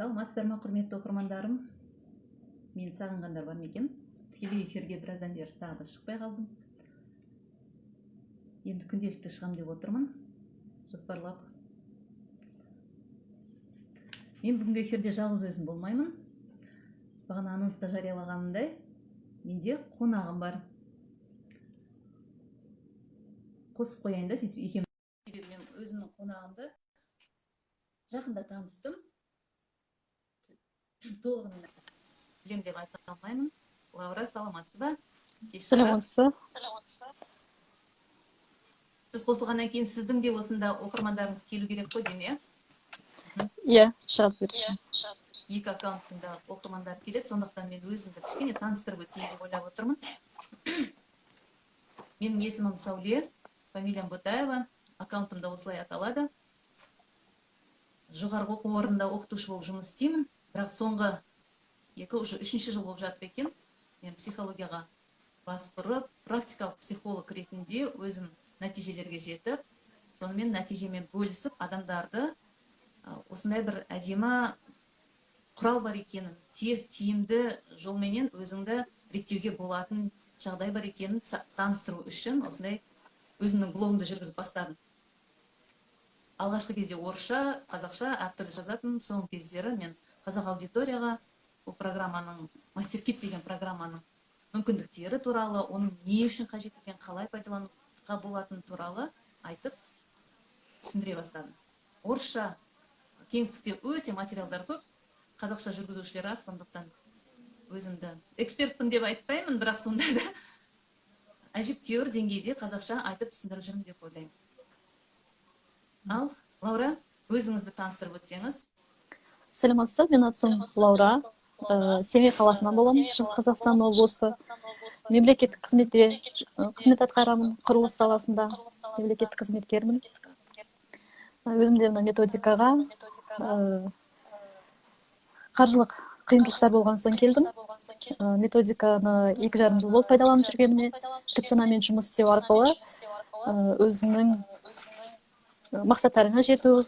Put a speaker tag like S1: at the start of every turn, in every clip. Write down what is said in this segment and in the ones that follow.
S1: Саламатсыздар ма, құрметті оқырмандарым? Мені сағынғандар бар ма екен? Тікелей эфирге біраздан бері тағы да шықпай қалдым. Енді күнделікті шығам деп отырмын, жоспарлап. Мен бүгінгі эфирде жалғыз өзім болмаймын. Бағана анонста жариялағанымдай, менде қонағым бар. Қосып қояйын да, сөйтіп екеуміз. Мен өзімнің қонағымды жақында таныстым. Толығымен білем деп айта алмаймын. Лаура, саламатсыз ба? Кеш жарық.
S2: Саламатсыз.
S1: Сіз қосылғаннан кейін сіздің де осында оқырмандарыңыз келу керек қой деймін, иә?
S2: Иә, шығады бұйырса.
S1: Екі аккаунттың да оқырмандары келеді, сондықтан мен өзімді кішкене таныстырып өтейін деп ойлап отырмын. Менің есімім Сәуле, фамилиям Ботаева, аккаунтым да осылай аталады. Жоғарғы оқу орнында оқытушы болып жұмыс істеймін, бірақ соңғы екі, уже үшінші жыл болып жатыр екен, мен психологияға бас бұрып, практикалық психолог ретінде өзім нәтижелерге жетіп, сонымен нәтижемен бөлісіп, адамдарды осындай бір әдемі құрал бар екенін, тез тиімді жолменен өзіңді реттеуге болатын жағдай бар екенін таныстыру үшін осындай өзімнің блогымды жүргізіп бастадым. Алғашқы кезде орысша, қазақша әртүрлі жазатын, соңғы кездері мен қазақ аудиторияға бұл программаның, Мастер-Кит деген программаның мүмкіндіктері туралы, оның не үшін қажет екенін, қалай пайдалануға болатыны туралы айтып түсіндіре бастадым. Орысша кеңістікте өте материалдар көп, қазақша жүргізушілер аз, сондықтан өзімді экспертпін деп айтпаймын, бірақ сонда да әжептәуір деңгейде қазақша айтып түсіндіріп жүрмін деп ойлаймын. Ал, Лаура, өзіңізді таныстырып өтсеңіз.
S2: Саламатсыз, менің атым Лаура. Семей қаласынан боламын, Шығыс Қазақстан облысы. Мемлекеттік қызметте қызмет атқарамын, құрылыс саласында мемлекеттік қызметкермін. Өзім де мына методикаға қаржылық қиындықтар болған соң келдім. Методиканы 2,5 жыл болды пайдаланып жүргеніме. Түпсанамен жұмыс істеу арқылы өзіңнің мақсаттарыңа жету,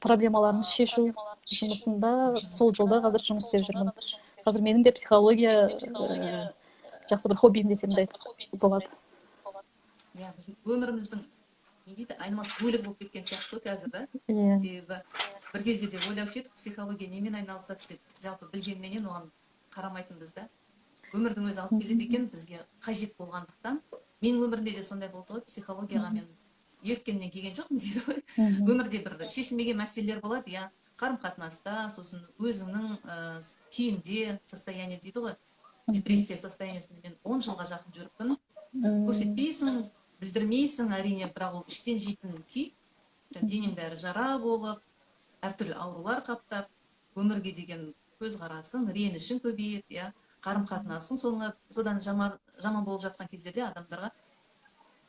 S2: проблемаларын шешу жұмысында, сол жолда қазір жұмыс істеп жүрмін. Қазір менің де психология жақсы бір хоббиім десем де болады.
S1: Иә, біздің өміріміздің, не дейді, айнымас бөлігі болып кеткен сияқты ғой қазір, да?
S2: Иә.
S1: Себебі бір кезде де ойлаушы едік, психология немен айналысады деп, жалпы білгенменен оған қарамайтынбыз да. Өмірдің өзі алып келеді екен бізге қажет болғандықтан. Менің өмірімде де сондай болды ғой, психологияға мен еріккеннен келген жоқпын дейді ғой. Өмірде бір шешілмеген мәселелер болады, иә, қарым қатынаста, сосын өзіңнің күйіңде, состояние дейді ғой, депрессия состояниесінде мен 10 жылға жақын жүріппін. Көрсетпейсің, білдірмейсің, әрине, бірақ ол іштен жейтін күй. Прям денең бәрі жара болып, әртүрлі аурулар қаптап, өмірге деген көзқарасың, ренішің көбейіп, иә, қарым қатынасың соңы содан жаман, жаман болып жатқан кездерде адамдарға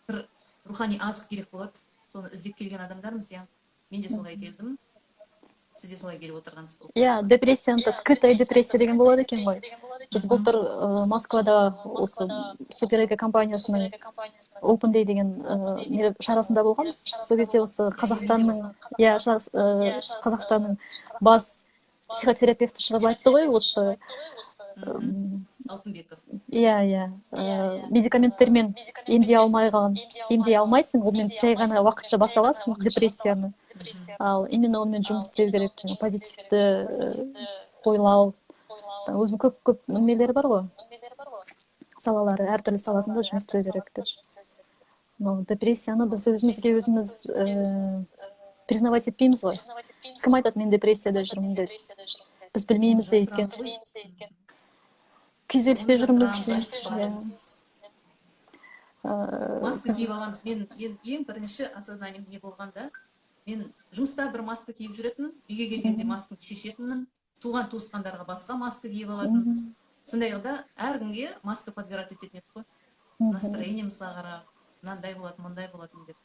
S1: бір рухани азық керек болады. Соны іздеп келген адамдармыз, иә. Мен де солай келдім, сіз де солай келіп отырғансыз болып
S2: Иә,
S1: тұрсыз.
S2: Депрессияны, скрытая депрессия деген болады екен ғой. Біз былтыр Москвада осы Суперэго компаниясының Open Day деген не шарасында болғанбыз. Сол кезде осы Қазақстанның, иә, Қазақстанның бас психотерапевті шығып айтты ғой осы
S1: Алтынбеков.
S2: Иә, медикаменттермен емдей алмай қалған, емдей алмайсың, онымен жай ғана уақытша баса аласың депрессияны, ал именно онымен жұмыс істеу керек, жаңағы позитивті ойлау, өзінің көп көп нелері бар ғой, салалары, әртүрлі саласында жұмыс істеу керек деп. Но депрессияны біз өзімізге өзіміз признавать етпейміз ғой. Кім айтады, мен депрессияда жүрмін деп? Біз білмейміз де, өйткені күйзелісте жүрміз дейміз, иә.
S1: Маска киіп аламыз. Мен ең бірінші осознанием не болғанда, мен жұмыста бір маска киіп жүретінмін, үйге келгенде маскамды шешетінмін, туған туысқандарға басқа маска киіп алатынбыз. Сондай да әркімге маска подбирать ететін едік қой, настроениемізға қарап, мынандай болады, мындай болатын деп.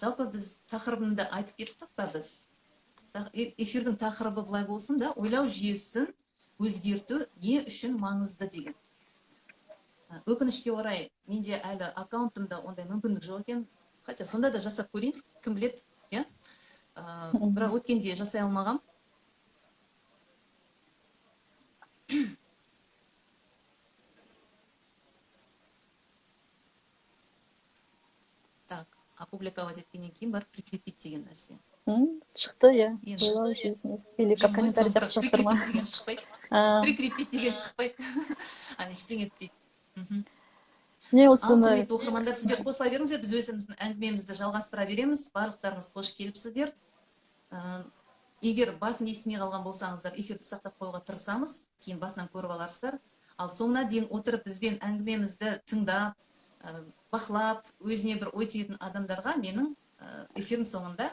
S1: Жалпы біз тақырыбында айтып кеттік па біз? Эфирдің тақырыбы былай болсын да: ойлау жүйесін өзгерту не үшін маңызды деген. Өкінішке орай, менде әлі аккаунтымда ондай мүмкіндік жоқ екен, хотя сонда да жасап көрейін, кім біледі, иә. Бірақ өткенде жасай алмағам. Опубликовать еткеннен кейін барып прикрепить деген нәрсе.
S2: Шықты, иә.
S1: Енді.
S2: Ойлау жүйесін или как комментарий сияқты шығып тұр ма?
S1: Прикрепить деген шықпайды. Прикрепить деген шықпайды. Ана ештеңе етпейді.
S2: Не
S1: Ал,
S2: осыны
S1: құрметті оқырмандар, сіздер қосыла беріңіздер, біз өзіміздің әңгімемізді жалғастыра береміз. Барлықтарыңыз қош келіпсіздер. Егер басын естімей қалған болсаңыздар, эфирді сақтап қоюға тырысамыз, кейін басынан көріп аларсыздар. Ал соңына дейін отырып бізбен әңгімемізді тыңдап, бақылап, өзіне бір ой түйетін адамдарға менің эфирдің соңында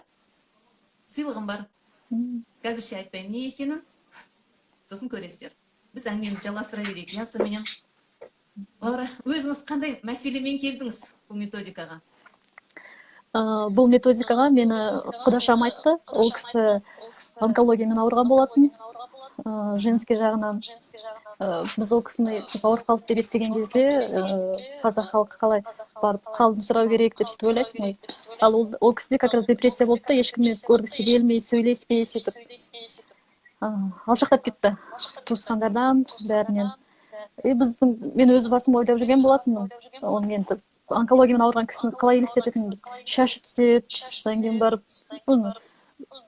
S1: сыйлығым бар. Қазірше айтпаймын не екенін, сосын көресіздер. Біз әңгімемізді жалғастыра берейік. Иә, соныменен Лаура, өзіңіз қандай мәселемен келдіңіз бұл методикаға?
S2: Бұл методикаға мені құдашам айтты. Ол кісі онкологиямен ауырған болатын, женский жағынан. Біз ол кісіні сөйтіп ауырып қалды деп естіген кезде, қазақ халқы қалай барып қалын сұрау керек деп сөйтіп ойлайсың ғой. Ал ол кісіде как раз депрессия болды да, ешкіммен көргісі келмей, сөйлеспей, сөйтіп алшақтап кетті туысқандардан, бәрінен. И мен өз басым ойлап жүрген болатынмын. Оның енді онкологиямен ауырған кісіні қалай елестететінбіз? Шашы түседі, содан кейін барып, бұны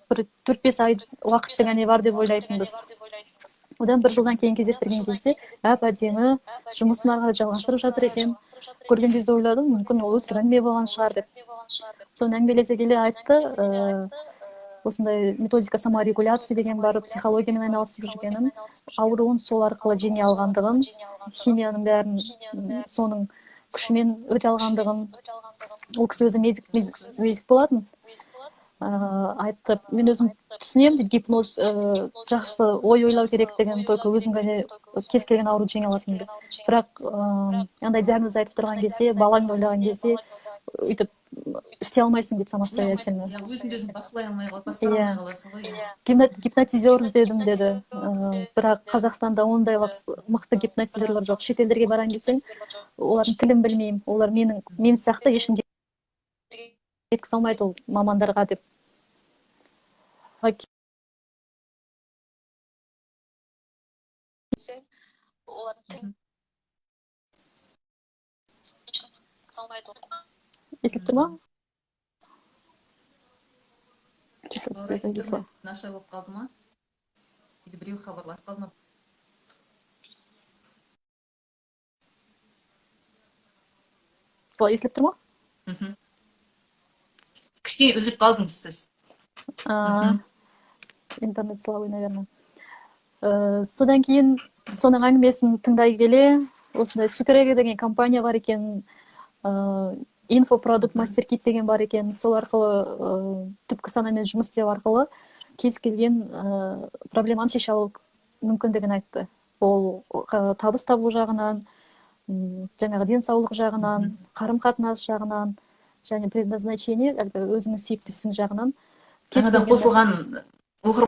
S2: бір 4-5 ай уақыттың әне бар деп ойлайтынбыз. Одан бір жылдан кейін кездестірген кезде әп-әдемі жұмысын ары қарай жалғастырып жатыр екен. Көрген кезде ойладым, мүмкін ол өтірік әңгіме болған шығар деп. Соны әңгімелесе келе айтты, осындай методика саморегуляции деген бар, психологиямен айналысып жүргенін, ауруын сол арқылы жеңе алғандығын, химияның бәрін соның күшімен өте алғандығын. Ол кісі өзі медик болатын. Айтты, мен өзім түсінемін дейді, гипноз, жақсы ой ойлау керек деген, только өзім ғана кез келген ауруды жеңе алатынымды. Бірақ андай диагноз айтып тұрған кезде, балаңды ойлаған кезде өйтіп істей алмайсың дейді самостоятельно.
S1: Иә, өзіңді өзің бақылай алмай қалып, басқара алмай қаласың ғой, иә.
S2: Гипнотизер іздедім деді. Бірақ Қазақстанда ондай мықты гипнотизерлер жоқ. Шетелдерге барайын десең, олардың тілін білмеймін. Олар мен сияқты ешкімге жеткізе алмайды ол мамандарға деп. Естіліп тұр ма? Что-то
S1: Лаура,
S2: связь зависла.
S1: интернет нашар болып қалды ма? Или біреу хабарласып қалды ма?
S2: Солай естіліп тұр ма?
S1: Кішкене үзіліп қалдыңыз сіз.
S2: Интернет слабый, наверное. Содан кейін соның әңгімесін тыңдай келе, осындай Суперэго деген компания бар екен, инфопродукт мастер-кит деген бар екен, сол арқылы, түпкі санамен жұмыс істеу арқылы кез келген, проблеманы шеше алу мүмкіндігін айтты. Ол, табыс табу жағынан, жаңағы денсаулық жағынан, қарым-қатынас жағынан, және предназначение, әлгі өзіңнің сүйікті ісің жағынан. Кез
S1: Жаңадан
S2: келген
S1: қосылған оқырман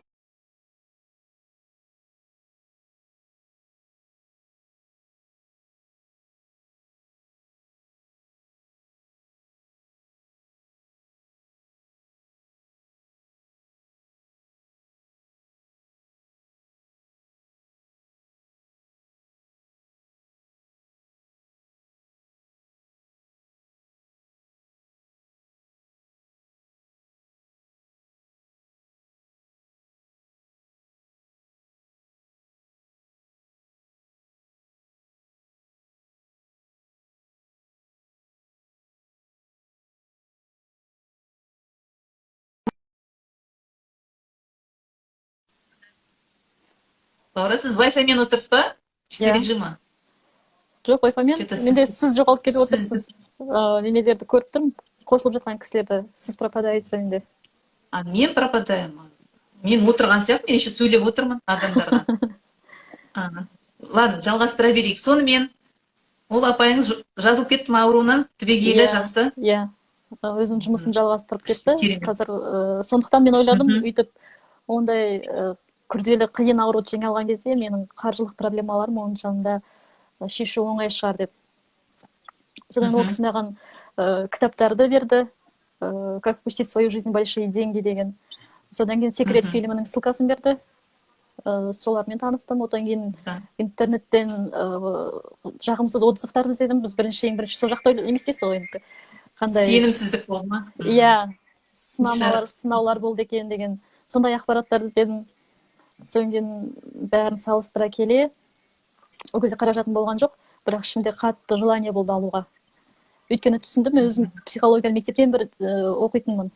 S1: Лаура, сіз Wi-Fi-мен отырсыз ба?
S2: Иә.
S1: 4G ма?
S2: Жоқ, Wi-Fi-мен.
S1: Что-то
S2: Менде сіз жоғалып кетіп
S1: сіз
S2: отырсыз. Немелерді көріп тұрмын, қосылып жатқан кісілерді. Сіз пропадаете менде.
S1: А мен пропадаю ма? Мен отырған сияқты, мен еще сөйлеп отырмын адамдарға. Ладно, жалғастыра берейік. Сонымен, ол апайыңыз жазылып кетті ме ауруынан? Түбегейлі,
S2: Иә,
S1: жақсы?
S2: иә. Өзінің жұмысын жалғастырып кетті.
S1: Керемет.
S2: Қазір, сондықтан мен ойладым, өйтіп ондай, күрделі қиын ауруды жеңе алған кезде менің қаржылық проблемаларым оның жанында шешу оңай шығар деп. Содан ол кісі маған, кітаптарды берді, Как впустить в свою жизнь большие деньги деген. Содан кейін Секрет фильмінің ссылкасын берді. Солармен таныстым. Одан кейін интернеттен, жағымсыз отзывтарды іздедім. Біз ең бірінші сол жақта емес дейсіз ғой енді. Қандай
S1: Сенімсіздік болды ма?
S2: Иә, сынамалар, сынаулар болды екен деген сондай ақпараттарды іздедім. Содан кейін бәрін салыстыра келе, ол кезде қаражатым болған жоқ, бірақ ішімде қатты желание болды алуға, өйткені түсіндім, мен өзім психологияны мектептен бір оқитынмын,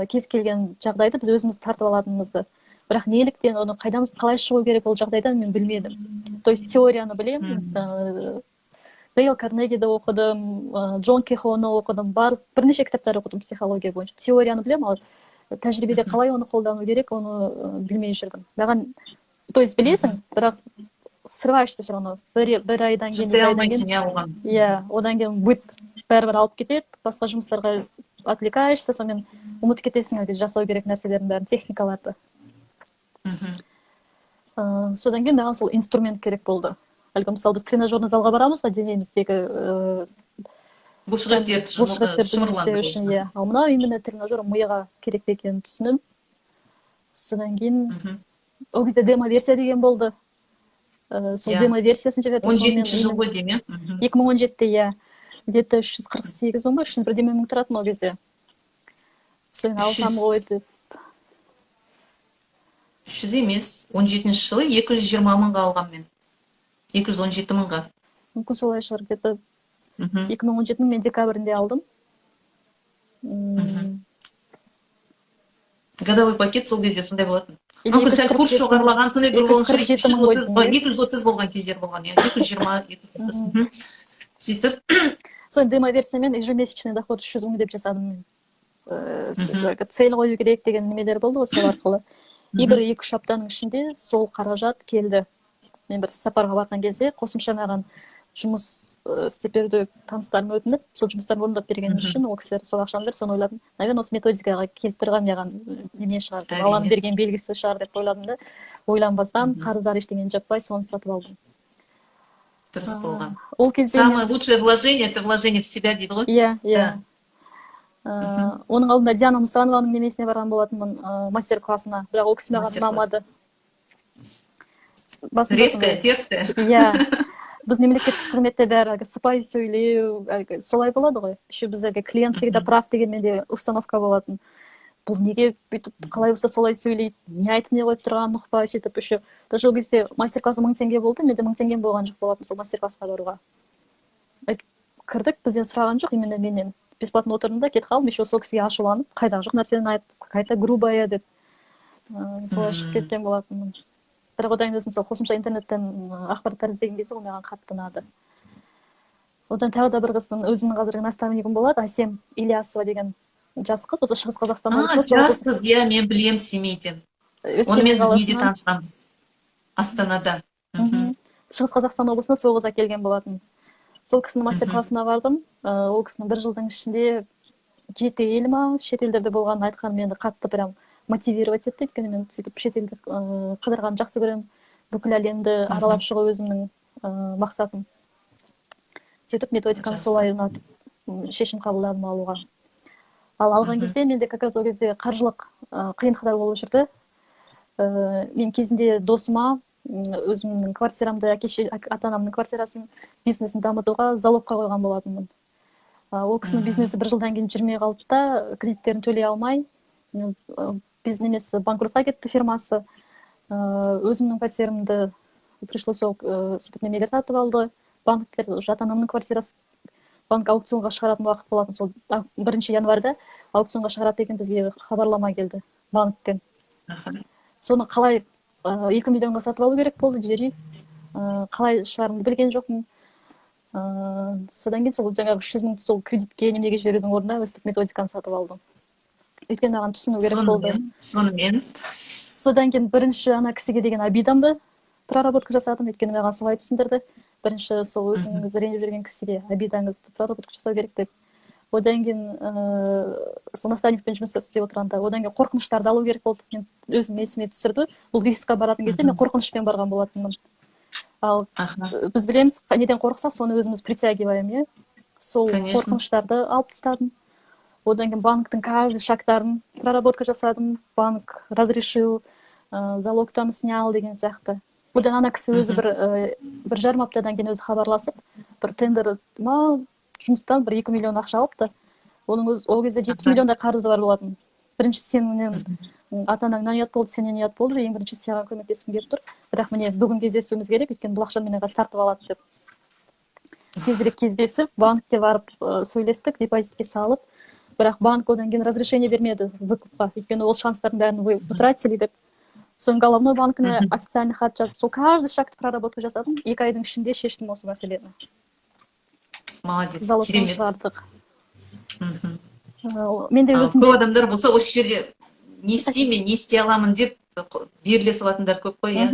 S2: кез келген жағдайды біз өзіміз тартып алатынымызды, бірақ неліктен, оны қайдан, қалай шығу керек ол жағдайдан, мен білмедім. То есть теорияны білемін, Дейл Карнегиді оқыдым, Джон Кехоны оқыдым, барлық бірнеше кітаптар оқыдым психология бойынша. Теорияны білемін, ал тәжірибеде қалай оны қолдану керек, оны білмей жүрдім. Маған, то есть, білесің, бірақ срываешься все равно бір айдан кейін,
S1: Жасай
S2: 2 айдан
S1: алмайсың,
S2: кейін.
S1: иә, оған.
S2: Иә, одан кейін быт бәрібір алып кетеді, басқа жұмыстарға отвлекаешься, сонымен ұмытып кетесің әлгі жасау керек нәрселердің бәрін, техникаларды. Содан кейін маған сол инструмент керек болды. Әлгі, мысалы, біз тренажерный залға барамыз ғой, денеміздегі
S1: Бұлшықеттерді
S2: бұлшықеттерді істеу
S1: шымырландыру
S2: үшін, иә. Ал мынау именно тренажер миға керек екенін түсіндім. Содан кейін ол кезде демо версия деген болды. Сол демо версиясын жіберді.
S1: Он
S2: Сонымен
S1: жетінші жыл ғой деймін, иә.
S2: 2017-те, иә, где-то 348 мың ба, 300 бірдеме мың тұратын ол кезде. Содан алсам ғой деп.
S1: 300 емес, 17-ші жылы 220 мыңға алғанмын мен, 217 мыңға.
S2: Мүмкін, солай шығар где-то. 2017-нің мен декабрінде алдым.
S1: Годовой пакет сол кезде сондай болатын.
S2: Или
S1: Мүмкін, сәл курс
S2: 247 мың.
S1: жоғарылаған, сондай бір болған шығар.
S2: 247 мың ғой
S1: 330
S2: деймін, иә?
S1: 230 болған кездер болған, иә, 220, 230. Сөйтіп
S2: Сол демо версиямен ежемесячный доход 300 мың деп жасадым мен. Цель қою керек деген немелер болды ғой, сол арқылы. И бір 2-3 аптаның ішінде сол қаражат келді. Мен бір сапарға барған кезде қосымша маған жұмыс істеп беруді таныстарым өтініп, сол жұмыстарын орындап бергенім үшін ол кісілер сол ақшаны берді. Соны ойладым, наверное, осы методикаға келіп тұрған маған неме шығар деп, Алланың берген белгісі шығар деп ойладым да, ойланбастан, қарыздар ештеңені жаппай, соны сатып алдым.
S1: Дұрыс болған.
S2: Ол кезде
S1: Самое лучшее вложение — это вложение в себя дейді ғой.
S2: Иә.
S1: Да.
S2: Оның алдында Диана Мұсанованың немесіне барған болатынмын, мастер классына, бірақ ол кісі маған
S1: Мастер-класс.
S2: ұнамады басында.
S1: Резкая,
S2: Сондай.
S1: дерзкая.
S2: Иә, біз мемлекеттік қызметте бәрі әлгі сыпайы сөйлеу, әлгі солай болады ғой. Еще біз әлгі «клиент всегда прав» деген менде установка болатын. Бұл неге бүйтіп, қалай болса солай сөйлейді, не айтып, не қойып тұрғанын ұқпай. Сөйтіп еще даже ол кезде мастер классы 1000 теңге болды, менде 1000 теңгем болған жоқ болатын сол мастер классқа баруға. Айтып, кірдік, бізден сұраған жоқ, именно менен. Бесплатно отырдым да, кетіп қалдым. Еще сол кісіге ашуланып, қайдағы жоқ нәрсені айтып, какая-то грубая деп, солай шығып кеткен болатынмын. Бірақ одан кейін өзім сол қосымша интернеттен ақпараттар іздеген кезде ол маған қатты ұнады. Одан тағы да бір қыздың, өзімнің қазіргі наставнигім болады, Әсем Ильясова деген жас қыз, осы Шығыс Қазақстаннан.
S1: А, жас қыз, иә, мен білемін Семейден. Онымен біз неде танысқанбыз, Астанада.
S2: Шығыс Қазақстан облысына сол қыз әкелген болатын. Сол кісінің мастер классына бардым. Ол кісінің бір жылдың ішінде жеті ел ма, шетелдерде болғанын айтқан мені қатты прям мотивировать етті, өйткені мен сөйтіп шетелді қыдырғанды жақсы көремін, бүкіл әлемді аралап шығу өзімнің мақсатым. Сөйтіп методиканы солай ұнатып, шешім қабылдадым алуға. Ал алған кезде менде как раз ол кезде қаржылық қиындықтар болып жүрді. Мен кезінде досыма өзімнің квартирамды, әке, ата анамның квартирасын бизнесін дамытуға залогқа қойған болатынмын. Ол кісінің бизнесі бір жылдан кейін жүрмей қалды да, кредиттерін төлей алмай, немесі банкротқа кетті, фирмасы. Өзімнің пәтерімді пришлось ол сөйтіп немелер сатып алды, банктер. Уже ата анамның квартирасы банк аукционға шығаратын уақыт болатын. Сол 1 январьда аукционға шығарады деген бізге хабарлама келді банктен. Соны қалай, 2 миллионға сатып алу керек болды жер үй, қалай шығарымды білген жоқпын. Содан кейін сол жаңағы 300 мыңды сол кредитке, немеге жіберудің орнына өстіп методиканы сатып алдым, өйткені маған түсіну керек болды.
S1: Сонымен?
S2: Содан кейін бірінші ана кісіге деген обидамды проработка жасадым, өйткені маған солай түсіндірді: бірінші сол өзіңіз ренжіп жүрген кісіге обидаңызды проработка жасау керек деп. Одан кейін сол наставникпен жұмыс істеп отырғанда, одан кейін қорқыныштарды алу керек болды. Мен өзім есіме түсірді, бұл рискқа баратын кезде мен қорқынышпен барған болатынмын. Ал біз білеміз, неден қорықсақ, соны өзіміз притягиваем, иә. Сол қорқыныштарды алып тастадым. Одан кейін банктің каждый шагтарын проработка жасадым, банк разрешил, залогтан снял деген сияқты. Одан ана кісі өзі бір 1,5 аптадан кейін өзі хабарласып, бір тендер ма, жұмыстан бір 2 миллион ақша алыпты. Оның өз ол кезде 70 миллиондай қарызы бар болатын. Бірінші сенен, ата анаңнан ұят болды, сенен ұят болды, ең бірінші саған көмектескім келіп тұр, бірақ міне, бүгін кездесуіміз керек, өйткені бұл ақшаны менен қазір тартып алады деп. Тезірек кездесіп, банкке барып, сөйлестік, депозитке салып. Бірақ банк одан кейін разрешение бермеді выкупқа, өйткені ол шанстардың бәрін вы утратили деп. Соң головной банкіне официальный хат жазып, сол каждый шагты проработка жасадым. 2 айдың ішінде шештім осы мәселені.
S1: Молодец.
S2: Залогтан
S1: Керемет.
S2: шығардық. Менде
S1: Ал
S2: өзімде
S1: көп адамдар болса, осы жерде не істеймін мен, не істей аламын деп беріле салатындар көп қой, иә.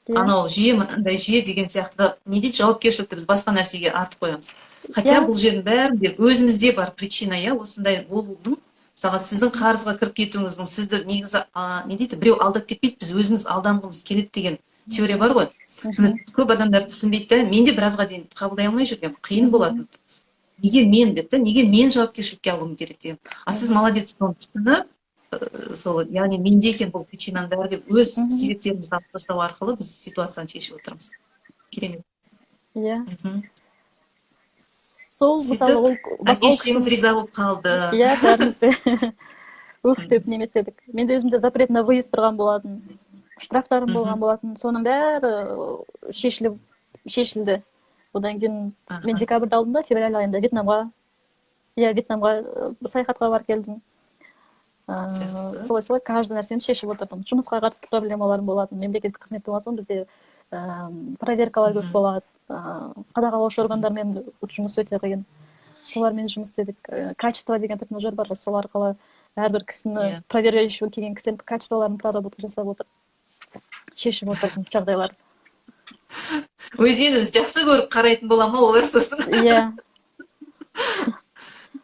S2: Иә.
S1: Анау жүйе, мынандай жүйе деген сияқты, не дейді, жауапкершілікті біз басқа нәрсеге артып қоямыз, хотя бұл жердің бәрінде өзімізде бар причина, иә, осындай болудың. Мысалға, сіздің қарызға кіріп кетуіңіздің, сізді негізі не дейді, біреу алдап кетпейді, біз өзіміз алданғымыз келеді деген теория бар ғой. Соны көп адамдар түсінбейді да. Мен де біразға дейін қабылдай алмай жүргенмін, қиын болатын, неге мен деп та, неге мен жауапкершілікке алуым керек деген. А сіз молодец, соны түсініп, сол, яғни менде екен бұл причинаның бәрі деп, өз себептерімізді алып тастау арқылы біз ситуацияны шешіп отырмыз. Керемет.
S2: Иә. Сол,
S1: Сөйтіп,
S2: мысалы, ол
S1: әке
S2: ол
S1: шешеңіз риза болып қалды.
S2: Иә, бәріміз де ух деп неме істедік. Менде өзімде запрет на выезд тұрған болатын, штрафтарым болған болатын, соның бәрі шешіліп, шешілді. Одан кейін мен декабрьде алдым да, февраль айында Вьетнамға, иә, Вьетнамға саяхатқа барып келдім.
S1: Жақсы.
S2: Солай, солай каждый нәрсені шешіп отырдым. Жұмысқа қатысты проблемаларым болатын. Мемлекеттік қызметте болған соң, бізде проверкалар көп болады, қадағалаушы органдармен жұмыс өте қиын. Солармен жұмыс істедік. Качество деген тренажер бар ғой, сол арқылы әрбір кісіні, проверяющий келген кісілердің качестволарын проработка жасап отырып, шешіп отырдым жағдайларды.
S1: Өзінен өзі жақсы көріп қарайтын бола ма олар сосын?
S2: Иә.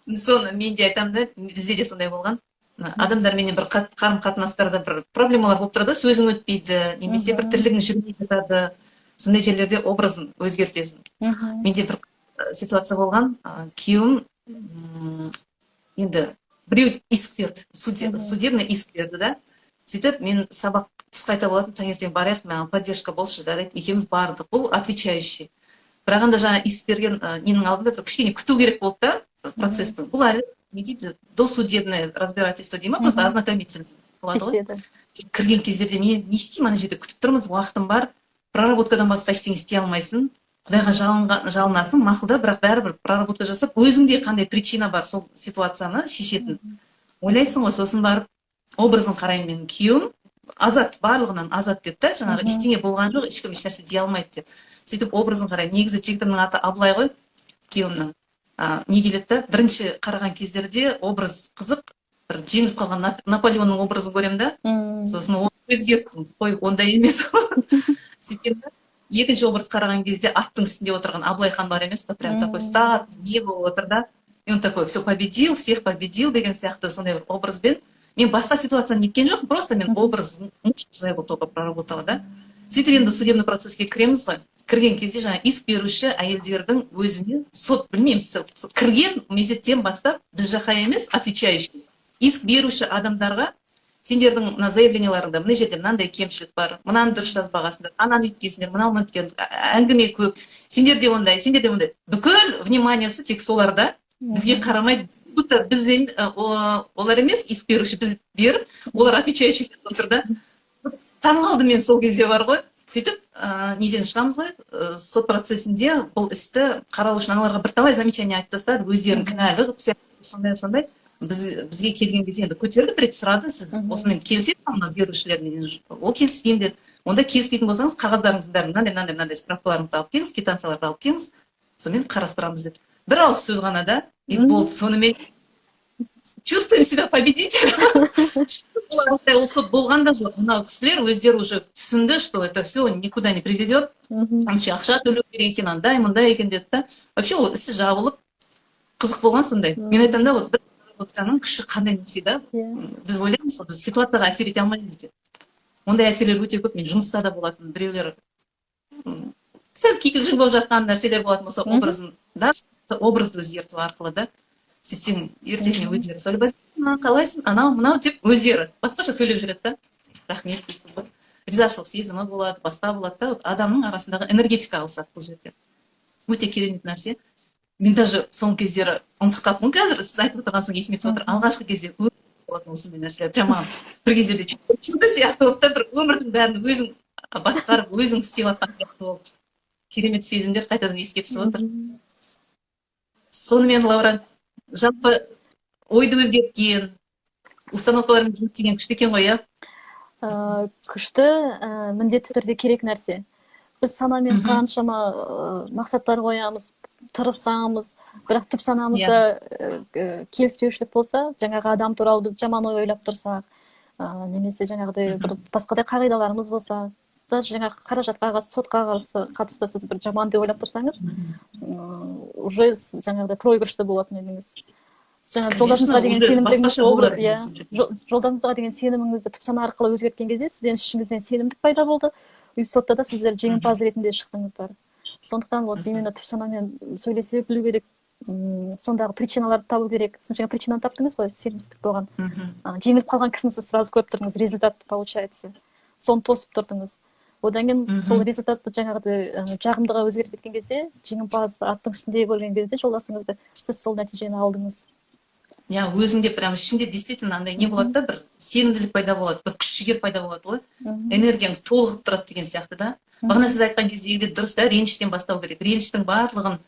S1: Соны мен де айтамын да, бізде де сондай болған. Адамдарменен бір қарым қатынастарда бір проблемалар болып тұрады ғой, сөзің өтпейді немесе бір тірлігің жүрмей жатады. Сондай жерлерде образын өзгертесің. Менде бір ситуация болған. Күйеуім енді біреу иск берді, судебный иск берді да. Сөйтіп мен сабақ түс қайта болатын, таңертең барайық, маған поддержка болшы. Жарайды, екеуміз бардық. Бұл отвечающий, бірақ енді жаңа иск берген ненің алдында бір кішкене күту керек болды да процесстің. Бұл әлі, не дейді, досудебное разбирательство дей ма, просто ознакомительный болады ғой.
S2: Тексереді.
S1: Кірген кездерде мен не істеймін? Ана жерде күтіп тұрмыз, уақытым бар, проработкадан басқа ештеңе істей алмайсың. Құдайға жалынасың, мақұл да, бірақ бәрібір проработка жасап, өзіңде қандай причина бар сол ситуацияны шешетін, ойлайсың ғой. Сосын барып образын қараймын: менің күйеуім азат, барлығынан азат деп та, жаңағы ештеңе болған жоқ, ешкім ешнәрсе дей алмайды деп. Сөйтіп образын қараймын. Негізі жігітімнің аты Абылай ғой, күйеуімнің. Не келеді да, бірінші қараған кездерде образ қызық, бір жеңіліп қалған Наполеонның образын көремін да. Сосын оны өзгерттім: қой, ондай емес. Сөйтемін да, екінші образ қараған кезде аттың үстінде отырған Абылай хан бар емес па, прям такой статный не болып отыр да, и он такой все победил, всех победил деген сияқты. Сондай бір образбен мен басқа ситуацияны неткен жоқпын, просто мен образ муж своего только проработала да. Сөйтіп енді судебный процесске кіреміз ғой. Кірген кезде жаңа иск беруші әйелдердің өзіне сот, білмеймін, кірген мезеттен бастап біз жаққа емес, отвечающий иск беруші адамдарға: сендердің мына заявленияларыңда мына жерде мынандай кемшілік бар, мынаны дұрыс жазбағансыңдар, ананы өйткенсіңдер, мынауны өйткен, әңгіме көп, сендерде ондай, сендерде ондай. Бүкіл вниманиесі тек соларда, бізге қарамайды. Будто біз олар емес иск беруші, біз беріп, олар отвечающий сияқты отыр да. Таңғалдым мен сол кезде бар ғой. Сөйтіп неден шығамыз ғой, сот процесінде бұл істі қарау үшін аналарға бірталай замечание айтып тастады, өздерін кінәлі қылып сияқты, сондай сондай. Бізге келген кезде енді көтерді, бір рет сұрады: сіз осымен келісесіз ба мына берушілермен? Ол келіспеймін деді. Онда келіспейтін болсаңыз, қағаздарыңыздың бәрін, мынандай, мынандай, мынандай справкаларыңызды алып келіңіз, квитанцияларды алып келіңіз, сонымен қарастырамыз деп. Бір ауыз сөз ғана да, и болды. Сонымен чувствуем себя победителем. Ол сот болған да жоқ. Мынау кісілер өздері уже түсінді, что это все никуда не приведет, вообще ақша төлеу керек екен, андай мындай екен деді да. Вообще ол ісі жабылып, қызық болған сондай. Мен айтамын да, вот бір проработканың күші қандай нәрсе да. Біз ойлаймыз ғой, біз ситуацияға әсер ете алмаймыз деп. Ондай әсерлер өте көп. Мен жұмыста да болатын, біреулер сәл кикілжің болып жатқан нәрселер болатын болса, образын да, образды өзгерту арқылы да. Сөйтсең, ертесіне өздері сөйлеп: қалайсың, анау мынау деп, өздері басқаша сөйлеп жүреді да. Рахмет дейсің ғой, ризашылық сезімі болады, басқа болады да. Вот адамның арасындағы энергетика ауысады бұл жерде. Өте керемет нәрсе. Мен даже соңғы кездері ұмытып қалыппын. Қазір сіз айтып отырған соң есіме түсіп отыр. Алғашқы кезде көп болатын осындай нәрселер. Прям маған бір кездерде чудо сияқты болып та, бір өмірдің бәрін өзің басқарып, өзің істеп жатқан сияқты болып, керемет сезімдер қайтадан еске түсіп отыр. Сонымен, Лаура, жалпы ойды өзгерткен установкалармен жұмыс істеген күшті екен ғой, иә?
S2: Күшті, міндетті түрде керек нәрсе. Біз санамен қаншама мақсаттар қоямыз, тырысамыз, бірақ түп санамызда келіспеушілік болса, жаңағы адам туралы біз жаман ой ойлап тұрсақ, немесе жаңағыдай бір басқадай қағидаларымыз болса, даже жаңағы қаражатқа қатысты, сотқа қарсы қатысты сіз бір жаман деп ойлап тұрсаңыз, уже сіз жаңағыдай проигрышта болатын едіңіз. Жаңағы жолдасыңызға деген
S1: Уже
S2: сенімдігіңіз
S1: басқаша
S2: образ
S1: болар
S2: иә
S1: едіңіз.
S2: Жолдасыңызға деген сеніміңізді түп сана арқылы өзгерткен кезде сізден, ішіңізден сенімдік пайда болды и сотта да сіздер жеңімпаз ретінде шықтыңыздар. Сондықтан вот именно түп санамен сөйлесе білу керек, сондағы причиналарды табу керек. Сіз жаңа причинаны таптыңыз ғой, сенімсіздік болған. Жеңіліп қалған кісіні сіз сразу көріп тұрдыңыз, результат получается, соны тосып тұрдыңыз. Одан кейін сол результатты жаңағыдай жағымдыға өзгертіп кеткен кезде, жеңімпаз аттың үстінде көрген кезде жолдасыңызды, сіз сол нәтижені алдыңыз.
S1: Иә, өзіңде прям ішінде действительно андай не болады да, бір сенімділік пайда болады, бір күш жігер пайда болады ғой, энергияң толығып тұрады деген сияқты да. Бағана сіз айтқан кездегідей дұрыс та, реніштен бастау керек. Реніштің барлығын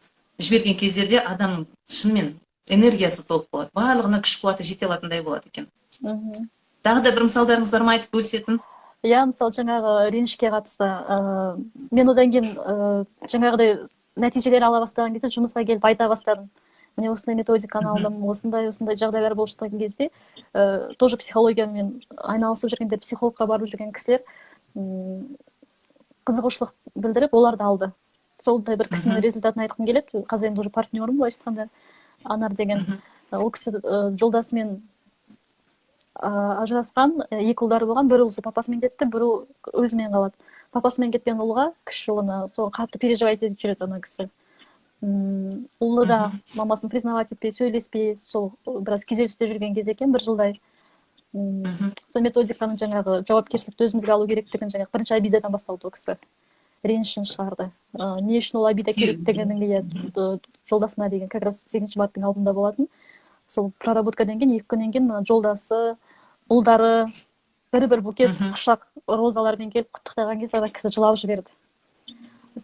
S1: жіберген кездерде адамның шынымен энергиясы толық болады, барлығына күш қуаты жете алатындай болады екен. Тағы да бір мысалдарыңыз бар ма айтып бөлісетін?
S2: Иә, мысалы, жаңағы ренішке қатысты мен одан кейін жаңағыдай нәтижелер ала бастаған кезде жұмысқа келіп айта бастадым: міне, осындай методиканы алдым, осындай осындай жағдайлар болып жатқан кезде тоже психологиямен айналысып жүргендер, психологқа барып жүрген кісілер қызығушылық білдіріп, олар да алды. Сондай бір кісінің результатын айтқым келеді. Қазір енді уже партнерім, былайша айтқанда, Анар деген. Ол кісі жолдасымен ажырасқан, екі ұлдары болған. Бір ұлы сол папасымен кетті, бір ұл өзімен қалады. Папасымен кеткен ұлға, кіші ұлына, сол қатты переживать етіп жүреді ана кісі. Ұлы да мамасын признавать етпей, сөйлеспей, сол біраз күйзелісте жүрген кез екен, бір жылдай. Сол методиканың, жаңағы жауапкершілікті өзімізге алу керектігін, жаңағы бірінші обидадан басталды. Ол кісі ренішін шығарды, не үшін ол обида керектігінің, иә, жолдасына деген. Как раз 8 марттың алдында болатын. Сол проработкадан кейін, 2 күннен кейін мына жолдасы, ұлдары бір бір букет, құшақ розалармен келіп құттықтаған кезде ана кісі жылап жіберді.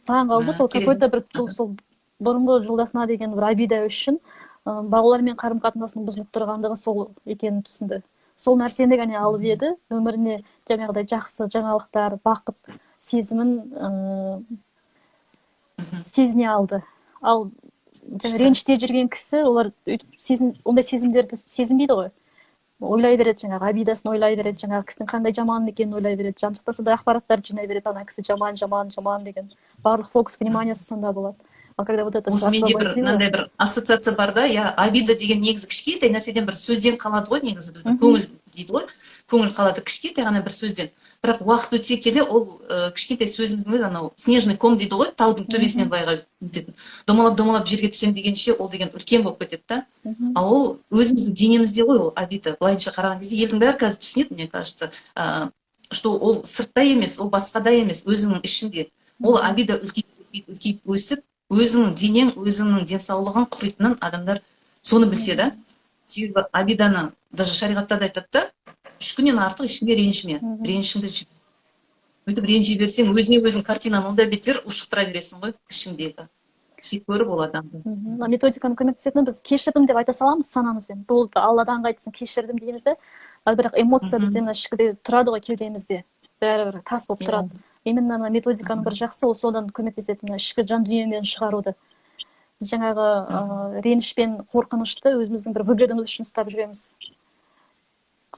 S2: Таң қалды. Сол какой то бір сол бұрынғы жолдасына деген бір обида үшін балалармен қарым қатынасының бұзылып тұрғандығы сол екенін түсінді. Сол нәрсені ғана алып еді, өміріне жаңағыдай жақсы жаңалықтар, бақыт сезімін сезіне алды. Ал жаңа реніште жүрген кісі, олар өйтіп сезім, ондай сезімдерді сезінбейді ғой, ойлай береді, жаңағы обидасын ойлай береді, жаңағы кісінің қандай жаман екенін ойлай береді, жан жақта сондай ақпараттарды жинай береді, ана кісі жаман, жаман, жаман деген, барлық фокус вниманиясы сонда болады. Ал когда вот это
S1: Осы менде бір мынандай бір ассоциация бар да, иә. Обида деген негізі кішкентай нәрседен, бір сөзден қалады ғой негізі. Біздің көңіл дейді ғой, көңіл қалады кішкентай ғана бір сөзден. Бірақ уақыт өте келе ол кішкентай сөзіміздің өзі анау снежный ком дейді ғой, таудың төбесінен былайға нететін, домалап, домалап жерге түсемін дегенше, ол деген үлкен болып кетеді да. А ол өзіміздің денемізде ғой ол обида. Былайынша қараған кезде елдің бәрі қазір түсінеді, мне кажется, что ол сыртта емес, ол басқада емес, өзіңнің ішінде. Ол обида үлкейіп, үлкейіп, үлкейіп өсіп, өзіңнің денең, өзіңнің денсаулығың құритынын адамдар соны білсе да. Себебі обиданы даже шариғатта да айтады да: 3 күннен артық ешкімге ренжіме, ренішіңді өйтіп ренжи берсең, өзіңе өзің картинаны онда бетер ушықтыра бересің ғой ішіңдегі, жек көріп ол адамды.
S2: Мына методиканың көмектесетіні, біз кешірдім деп айта саламыз санамызбен, болды, Алладан қайтсын, кешірдім дейміз да. Ал бірақ эмоция бізде мына ішкіде тұрады ғой, кеудемізде бәрібір тас болып тұрады. Именно мына методиканың бір жақсы, ол содан көмектеседі, мына ішкі жан дүниеңнен шығаруды. Біз жаңағы реніш пен қорқынышты өзіміздің бір выгодамыз үшін ұстап жүреміз.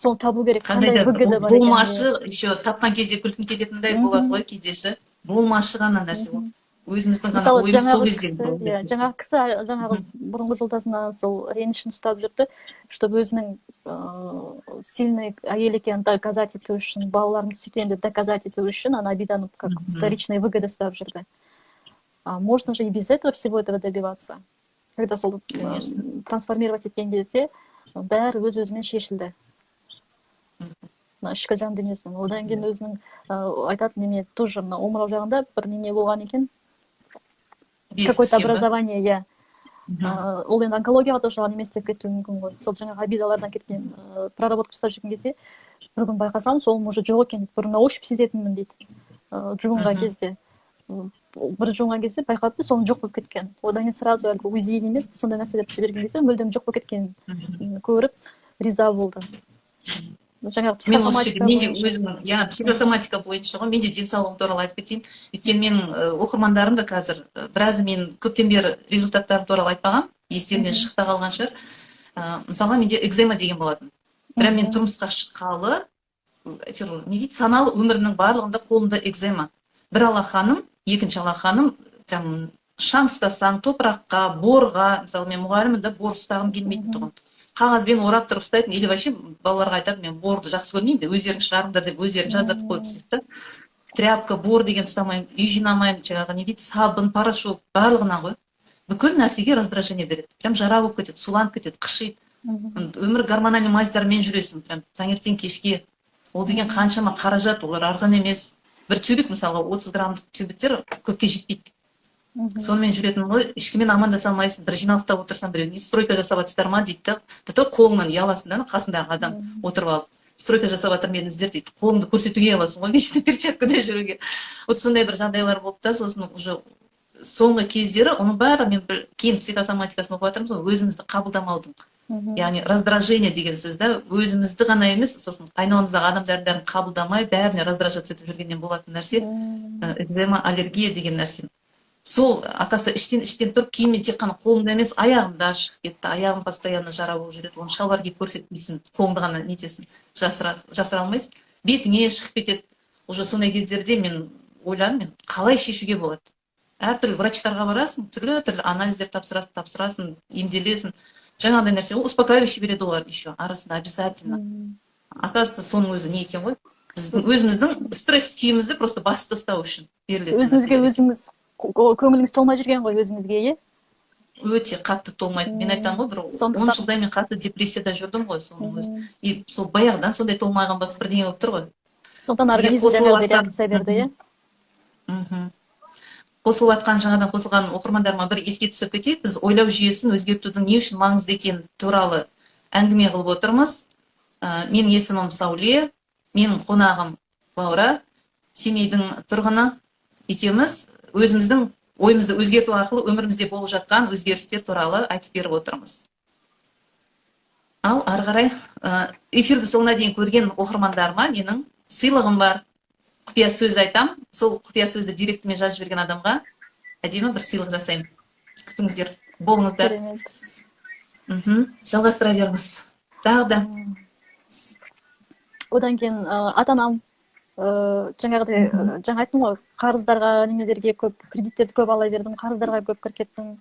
S2: Соны табу керек,
S1: қандай
S2: қандай
S1: да бір
S2: выгода бар екенін.
S1: Болмашы, еще тапқан кезде күлкің келетіндей болады ғой кейде ше, болмашы ғана нәрсе ол өзіміздің ғана
S2: Мысалы,
S1: ойымыз сол
S2: жаңағы
S1: кезде.
S2: кісі, иә, жаңағы кісі жаңағы бұрынғы жолдасына сол ренішін ұстап жүрді, чтобы өзінің сильный әйел екенін доказать ету үшін, балаларымды сөйтемін деп доказать ету үшін ана обиданы как вторичная выгода ұстап жүрді. А можно же и без этого всего этого добиваться. Когда сол трансформировать еткен кезде бәрі өз өзімен шешілді, мына ішкі жан дүниесін. Одан кейін өзінің айтады, неме тоже мына омырау жағында бір неме болған екен,
S1: Без
S2: какое-то
S1: түскен ба?
S2: образование, иә. Ол енді онкологияға тоже емес деп кетуі мүмкін ғой. Сол жаңағы обидалардан кеткен проработка жасап жүрген кезде бір күн байқасам, сол уже жоқ екен. Бұрын на ощупь сезетінмін дейді, жуынған кезде. Бір жуынған кезде байқадым, соның жоқ болып кеткен. Одан кейін сразу әлгі УЗИ емес, сондай нәрселерді жіберген кезде мүлдем жоқ болып кеткенін көріп, риза болды. Жаңағы
S1: Мен осы жерде
S2: психосоматика
S1: мен де
S2: бойынша.
S1: өзім, иә, психосоматика бойынша ғой, мен де денсаулығым туралы айтып кетейін. Өйткені менің оқырмандарым да қазір біразы мен көптен бері результаттарым туралы айтпағанмын, естерінен шығып та қалған шығар. Мысалға, менде экзема деген болатын. Бірақ мен тұрмысқа шыққалы, әйтеуір, не дейді, саналы өмірімнің барлығында қолымда экзема. Бір алақаным, екінші алақаным прям шаң ұстасаң, топыраққа, борға, мысалы, мен мұғаліммін да, бор ұстағым келмейтін тұғын. Қағазбен орап тұрып ұстайтын или вообще балаларға айтатын: «Мен борды жақсы көрмеймін деп, өздерің шығарыңдар», — деп, өздерің жаздыртып қойып тастайды да. Тряпка, бор деген ұстамаймын, үй жинамаймын, жаңағы, не дейді, сабын, порошок, барлығынан ғой. Бүкіл нәрсеге раздражение береді. Прям жара болып кетеді, суланып кетеді, қышиды. Өмір гормональный мазьдармен жүресің, прям таңертең кешке. Ол деген қаншама қаражат, олар арзан емес. Бір тюбик, мысалға, 30 граммдық тюбиктер көпке жетпейді. Сонымен жүретінмін ғой. Ешкіммен амандаса алмайсың. Бір жиналыста отырсаң, біреу: «Не, стройка жасап жатырсыздар ма?» — дейді да. До того қолыңнан ұяласың да, қасындағы адам отырып алып: «Стройка жасап жатыр ма едіңіздер?» — дейді. Қолыңды көрсетуге ұяласың ғой, вечно перчаткада жүруге. Вот сондай бір жағдайлар болды да. Сосын уже соңғы кездері оның бәрі, мен бір кейін психосоматикасын оқып жатырмыз ғой, өзімізді қабылдамаудың, яғни раздражение деген сөз да, өзімізді ғана емес, сосын айналамыздағы адамдардың бәрін қабылдамай, бәріне раздражаться етіп жүргеннен болатын нәрсе, экзема, аллергия деген нәрсе. Сол, оказывается, іштен іштен тұрып, кейін мен тек қана қолымда емес, аяғымда шығып кетті. Аяғым постоянно жара болып жүреді. Оны шалбар киіп көрсетпейсің, қолыңды ғана нетесің, жасыра алмайсың, бетіңе шығып кетеді. Уже сондай кездерде мен ойладым: мен қалай шешуге болады? Әртүрлі врачтарға барасың, түрлі түрлі анализдер тапсырасың, емделесің, жаңағыдай нәрсе ғой, успокаивающий береді олар еще арасында обязательно. Оказывается, соның өзі не екен ғой, біздің өзіміздің стресс күйімізді просто басып тастау үшін берілетін
S2: Өзіңізге
S1: нәрселер екен.
S2: өзіңіз көңіліңіз толмай жүрген ғой өзіңізге, иә?
S1: Өте қатты толмайды. Мен айтамын ғой, бір 10 жылдай мен қатты депрессияда жүрдім ғой, соның өзі. И сол баяғыдан сондай толмаған бас бірдеңе болып тұр ғой.
S2: Сондықтан
S1: Бізге
S2: организм
S1: қосылып
S2: жаңағыдай
S1: жатқан
S2: реакция берді, иә?
S1: Қосылып жатқан, жаңадан қосылған оқырмандарыма бір еске түсіріп кетейік: біз ойлау жүйесін өзгертудің не үшін маңызды екені туралы әңгіме қылып отырмыз. Менің есімім Сәуле, менің қонағым Лаура, Семейдің тұрғыны. Екеуміз өзіміздің ойымызды өзгерту арқылы өмірімізде болып жатқан өзгерістер туралы айтып беріп отырмыз. Ал ары қарай эфирді соңына дейін көрген оқырмандарыма менің сыйлығым бар. Құпия сөз айтам, сол құпия сөзді директіме жазып жіберген адамға әдемі бір сыйлық жасаймын. Күтіңіздер, болыңыздар.
S2: Керемет.
S1: Жалғастыра беріңіз тағы да.
S2: Одан кейін ата анам жаңағыдай, жаңа айттым ғой, қарыздарға, немелерге көп, кредиттерді көп ала бердім, қарыздарға көп кіріп кеттім.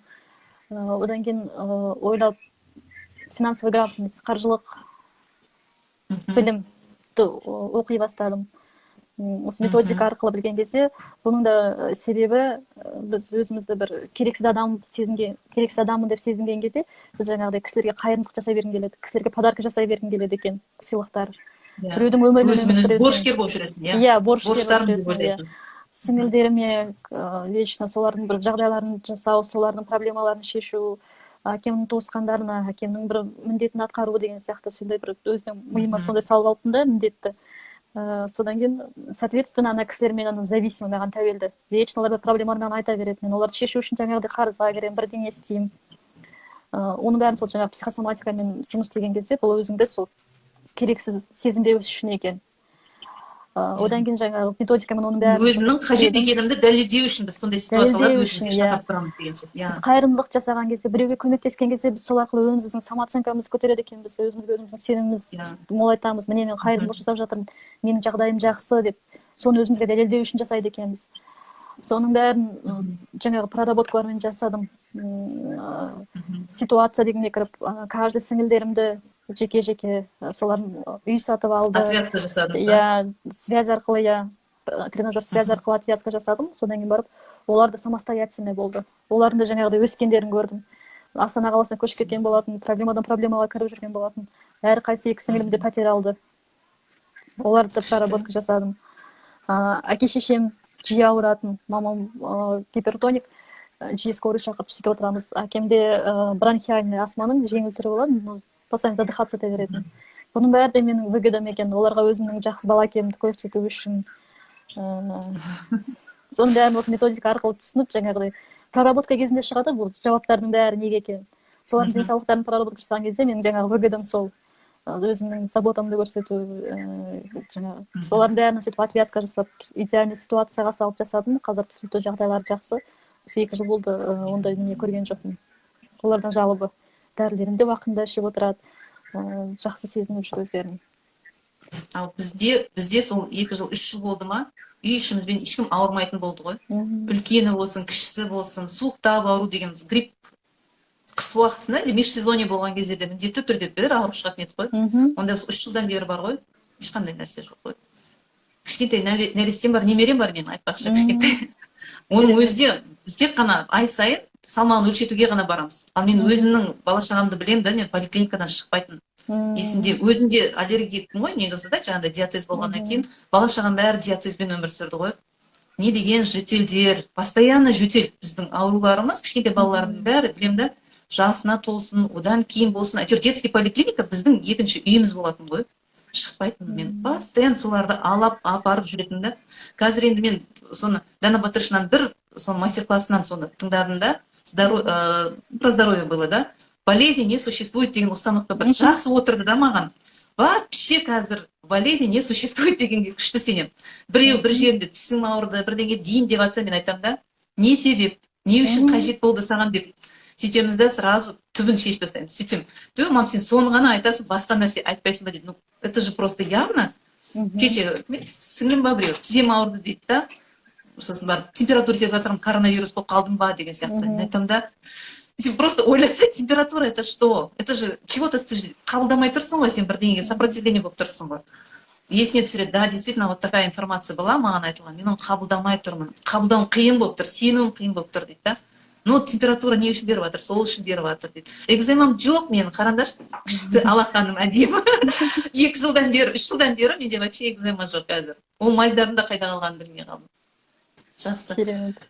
S2: Одан кейін ойлап, финансовый грамотность, қаржылық білімді оқи бастадым. Осы методика арқылы білген кезде, бұның да себебі, біз өзімізді бір керексіз адам сезінген, керексіз адаммын деп сезінген кезде, біз жаңағыдай кісілерге қайырымдылық жасай бергің келеді, кісілерге подарка жасай бергің келеді екен, сыйлықтар. Біреудің өмірімен
S1: Өзімен
S2: өмір
S1: өзі
S2: сүресің.
S1: борышкер болып жүресің, иә.
S2: Иә, борышкер болып
S1: Борыштарым деп
S2: жүресің, иә.
S1: ойлайтын.
S2: Сіңілдеріме вечно солардың бір жағдайларын жасау, солардың проблемаларын шешу, әкемнің туысқандарына, әкемнің бір міндетін атқару деген сияқты, сондай бір өзімнің миыма сондай салып алыппын да міндетті. Содан кейін, соответственно, ана кісілер менен зависимый, маған тәуелді, вечно олар проблемаларын маған айта береді. Мен оларды шешу үшін жаңағыдай қарызға кіремін, бірдеңе істеймін. Оның бәрін сол жаңағы психосоматикамен жұмыс істеген кезде, бұл өзіңді сол керексіз сезінбеу үшін екен. Одан кейін жаңағы методикамен оның бәрін
S1: Өзімнің
S2: жұмыс
S1: қажет
S2: істедім.
S1: екенімді дәлелдеу үшін біз сондай ситуацияларды
S2: Дәлелдеу
S1: өзімізге
S2: үшін, иә.
S1: шақырып тұрамыз деген сөз, иә.
S2: Біз қайырымдылық жасаған кезде, біреуге көмектескен кезде, біз сол арқылы өзіміздің самооценкамызды көтереді екенбіз, өзімізге өзіміздің сеніміміз молайтамыз. Міне, мен қайырымдылық жасап жатырмын, менің жағдайым жақсы деп, соны өзімізге дәлелдеу үшін жасайды екенбіз. Соның бәрін жаңағы проработкалармен жасадым. Ситуация дегенге кіріп, каждый сіңілдерімді жеке жеке, солардың үй сатып алды.
S1: Отвязка жасадыңыз ба?
S2: Иә, связь арқылы, иә, тренажер связь арқылы отвязка жасадым. Содан кейін барып олар да самостоятельный болды, олардың да жаңағыдай өскендерін көрдім. Астана қаласына көшіп кеткен болатын, проблемадан проблемаға кіріп жүрген болатын. Әрқайсысы, екі сіңілім де пәтер алды, оларды да проработка жасадым. Әке шешем жиі ауыратын, мамам гипертоник. Жиі скорый шақырып, сөйтіп отырамыз. Әкемде бронхиальный астманың жеңіл түрі болады, но постоянно задыхаться ете беретін. Бұның бәрі де менің выгодам екен, оларға өзімнің жақсы бала екенімді көрсету үшін. Соның бәрін осы методика арқылы түсініп, жаңағыдай проработка кезінде шығады бұл жауаптардың бәрі, неге екенін. Солардың денсаулықтарын проработка жасаған кезде менің жаңағы выгодам сол өзімнің заботамды көрсету, жаңағы солардың бәрін сөйтіп отвязка жасап, идеальный ситуацияға салып жасадым. Қазір тіпті жағдайлары жақсы. Осы 2 жыл болды, ондай неме көрген жоқпын олардан, жалобы. Дәрілерін де уақытында ішіп отырады, жақсы сезініп жүр өздерін.
S1: Ал бізде сол 2 жыл, 3 жыл болды ма, үй ішімізбен ешкім ауырмайтын болды ғой. Үлкені болсын, кішісі болсын, суықтап ауру деген, грипп қыс уақытысында или межсезонье болған кездерде міндетті түрде бір ауырып шығатын едік қой. Ондай осы 3 жылдан бері бар ғой, ешқандай нәрсе жоқ қой. Кішкентай нәрестем бар, немерем бар менің, айтпақшы, кішкентай. Оның өзі де, біз тек қана ай сайын салмағын өлшетуге ғана барамыз. Ал мен өзімнің бала шағамды білемін да, мен поликлиникадан шықпайтын. Есімде, өзім де аллергикпін ғой негізі да, жаңағыдай диатез болғаннан кейін бала шағам бәрі диатезбен өмір сүрді ғой. Не деген жөтелдер, постоянно жөтел. Біздің ауруларымыз, кішкентай балаларымның бәрі, білемін да, жасына толсын, одан кейін болсын, әйтеуір детский поликлиника біздің екінші үйіміз болатын ғой. Шықпайтынмын мен, постоянно соларды алап апарып жүретінмін да. Қазір енді мен соны Дана Батыршинаның бір соны мастер классынан соны тыңдадым да, про здоровье было да. Болезни не существует деген установка бір жақсы отырды да маған. Вообще қазір болезни не существует дегенге күшті сенемін. Біреу бір жерінде тісім ауырды, бірдеңе дейін деп жатса, мен айтамын да: не себеп, не үшін қажет болды саған деп. Сөйтеміз да, сразу түбін шешіп тастаймыз. Сөйтсем: «Ту, мам, сен соны ғана айтасың, басқа нәрсе айтпайсың ба?» — дейді. Ну это же просто явно. Кеше сіңлім ба, біреу тізем ауырды дейді да. Сосын барып температура жетіп жатырмын, коронавирус болып қалдым ба деген сияқты. Мен айтамын да: сен просто ойласа, температура — это что? Это же чего то ты же қабылдамай тұрсың ғой, сен бірдеңеге сопротивление болып тұрсың ғой. Есіне түсіреді да: действительно, вот такая информация была маған айтылған, мен оны қабылдамай тұрмын, қабылдауым қиын болып тұр, сенуім қиын болып тұр дейді да. Ну температура не үшін беріп жатыр? Сол үшін беріп жатыр дейді. Экземам жоқ менің, қараңдаршы, күшті алақаным әдемі. 2 жылдан бері, 3 жылдан бері менде вообще экзема жоқ қазір. Ол майздардың да қайда қалғанын білмей қалдым. Жақсы.
S2: Керемет.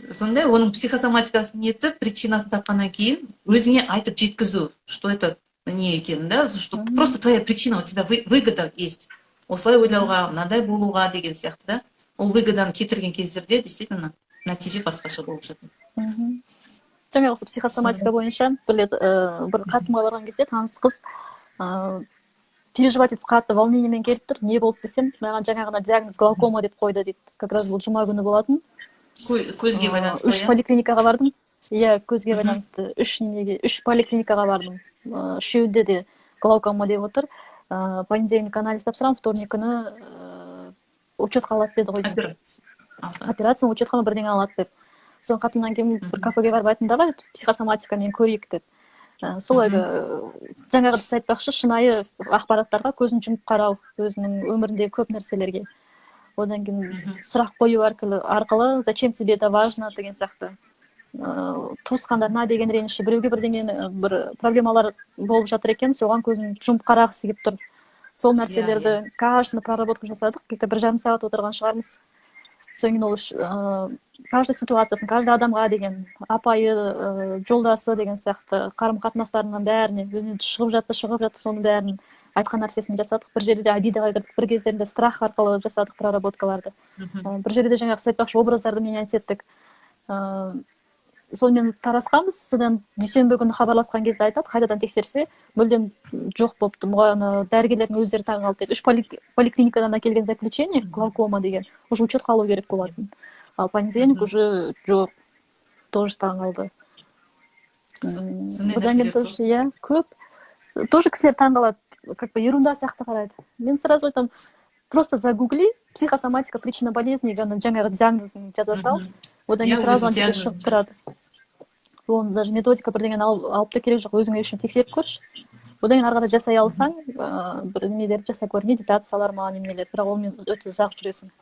S1: Сондай оның психосоматикасын нетіп, причинасын тапқаннан кейін өзіңе айтып жеткізу, что это не екенін да, что просто твоя причина, у тебя выгода есть осылай ойлауға, мынандай болуға деген сияқты да. Ол выгоданы кетірген кездерде действительно нәтиже басқаша болып жатады.
S2: Жаңағы осы психосоматика бойынша бір рет бір қатынға барған кезде таныс қыз переживать етіп, қатты волнениемен келіп тұр. Не болды десем, маған жаңа ғана диагноз глаукома деп қойды дейді. Как раз бұл жұма күні болатын.
S1: Көзге байланысты?
S2: Үш поликлиникаға бардым, иә, көзге байланысты. Үш немеге, үш поликлиникаға бардым, үшеуінде де глаукома деп отыр. Понедельник анализ тапсырамын, вторник күні учетқа алады деді ғой деймін. Операция, учетқа ма, бірдеңе алады деп. Соны қатыннан кейін бір кафеге барып айттым: давай психосоматикамен көрейік деп. Сол әлгі жаңағы сіз айтпақшы, шынайы ақпараттарға көзін жұмып қарау, өзінің өміріндегі көп нәрселерге. Одан кейін сұрақ қою арқылы «Зачем тебе это важно?» деген сияқты. Туысқандарына деген реніші, біреуге бірдеңені, бір проблемалар болып жатыр екен, соған көзін жұмып қарағысы келіп тұр. Сол нәрселерді каждый проработка жасадық, где то 1,5 сағат отырған шығармыз. Содан кейін ол каждый ситуациясын, каждый адамға деген, апайы, жолдасы деген сияқты қарым қатынастарының бәріне өзінен шығып жатты, шығып жатты. Соның бәрін айтқан нәрсесін жасадық. Бір жерде обидаға кірдік, бір кездерінде страх арқылы жасадық проработкаларды. Бір жерде жаңағы сіз айтпақшы, образдарды менять еттік. Сонымен тарасқанбыз. Содан дүйсенбі күні хабарласқан кезде айтады, қайтадан тексерсе, мүлдем жоқ болыпты. Ана дәрігерлердің өздері таңқалды дейді. Үш поликлиникадан әкелген заключение глаукома деген, уже учетқа алу керек болатын, ал понедельник уже жоқ, тоже таңқалды.
S1: Сондай
S2: Одан кейін
S1: нәрселер.
S2: тоже, иә, көп тоже кісілер таңқалады, как бы ерунда сияқты қарайды. Мен сразу айтамын: просто загугли «психосоматика, причина болезни», ана жаңағы диагнозын жаза сал. Одан кейін
S1: Иә,
S2: сразу
S1: өзі
S2: ана жерде
S1: диагнозын
S2: шығып тұрады. Оны даже методика бірдеңені алып та керек жоқ, өзіңе үшін тексеріп көрші. Одан кейін ары қарай жасай алсаң, бір нелерді жасай көр, медитациялар ма, неменелер, бірақ онымен өте ұзақ жүресің.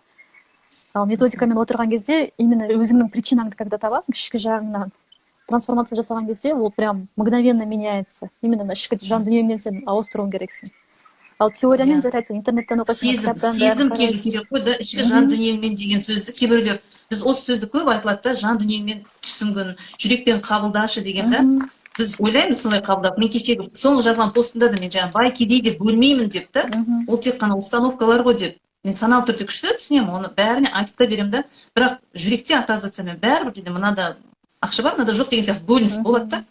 S2: Ал методикамен отырған кезде именно өзіңнің причинаңды когда табасың, ішкі жағыңнан трансформация жасаған кезде ол прям мгновенно меняется. Именно мына ішкі жан дүниеңнен сен ауыстыруың керексің. Ал теориямен, жарайды, сен интернеттен оқисың,
S1: Сезім,
S2: кітаптан бәрін
S1: сезім келу
S2: қарайсың.
S1: керек қой да, ішкі жан дүниеңмен деген сөзді кейбіреулер, біз осы сөзді көп айтылады да, жан дүниеңмен түсінгін, жүрекпен қабылдашы деген да. Біз ойлаймыз солай қабылдап. Мен кешегі соңғы жазған постымда да мен жаңағы бай, кедей деп бөлмеймін деп та, ол тек қана установкалар ғой деп. Мен саналы түрде күшті түсінемін, оны бәріне айтып та беремін да, бірақ жүректе, оказывается, мен бәрібір де мынада ақша бар, мынада жоқ деген сияқты бөлініс болады да.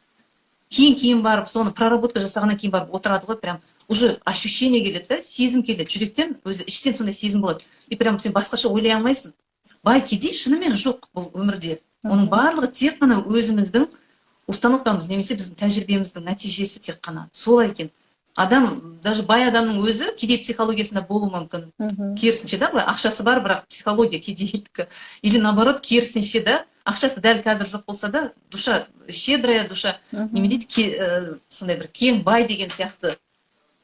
S1: Кейін барып, соны проработка жасағаннан кейін барып отырады ғой, прям уже ощущение келеді да, сезім келеді жүректен, өзі іштен сондай сезім болады, и прям сен басқаша ойлай алмайсың. Бай, кедей шынымен жоқ бұл өмірде, оның барлығы тек қана өзіміздің установкамыз немесе біздің тәжірибеміздің нәтижесі, тек қана солай екен. Адам, даже бай адамның өзі кедей психологиясында болуы мүмкін. Керісінше да, былай ақшасы бар, бірақ психология кедейдікі, или наоборот, керісінше да, ақшасы дәл қазір жоқ болса да, душа щедрая душа, неме дейді, сондай бір кең, бай деген сияқты.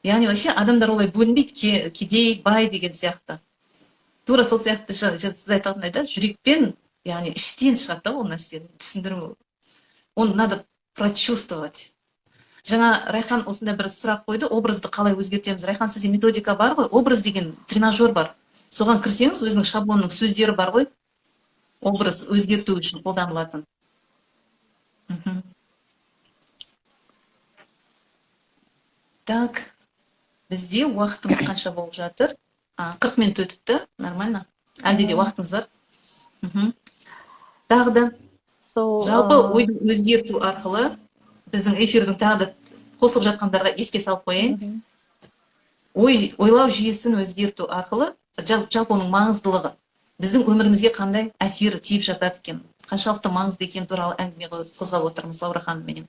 S1: Яғни вообще адамдар олай бөлінбейді, кедей, бай деген сияқты. Тура сол сияқты сіз айтқандай да, жүрекпен, яғни іштен шығады да ол нәрсе, түсіндіру, оны надо прочувствовать. Жаңа Райхан осындай бір сұрақ қойды: образды қалай өзгертеміз? Райхан, сізде методика бар ғой, образ деген тренажер бар, соған кірсеңіз, өзінің шаблонның сөздері бар ғой, образ өзгерту үшін қолданылатын. Так, бізде уақытымыз қанша болып жатыр? 40 минут өтіпті, нормально, әлде де уақытымыз бар. Тағы да
S2: Сол
S1: жалпы ойды өзгерту арқылы біздің эфирдің тағы да қосылып жатқандарға еске салып қояйын. Ой, ойлау жүйесін өзгерту арқылы жалпы оның маңыздылығы, біздің өмірімізге қандай әсері тиіп жатады екен, қаншалықты маңызды екені туралы әңгіме қозғап отырмыз Лаура ханымменен.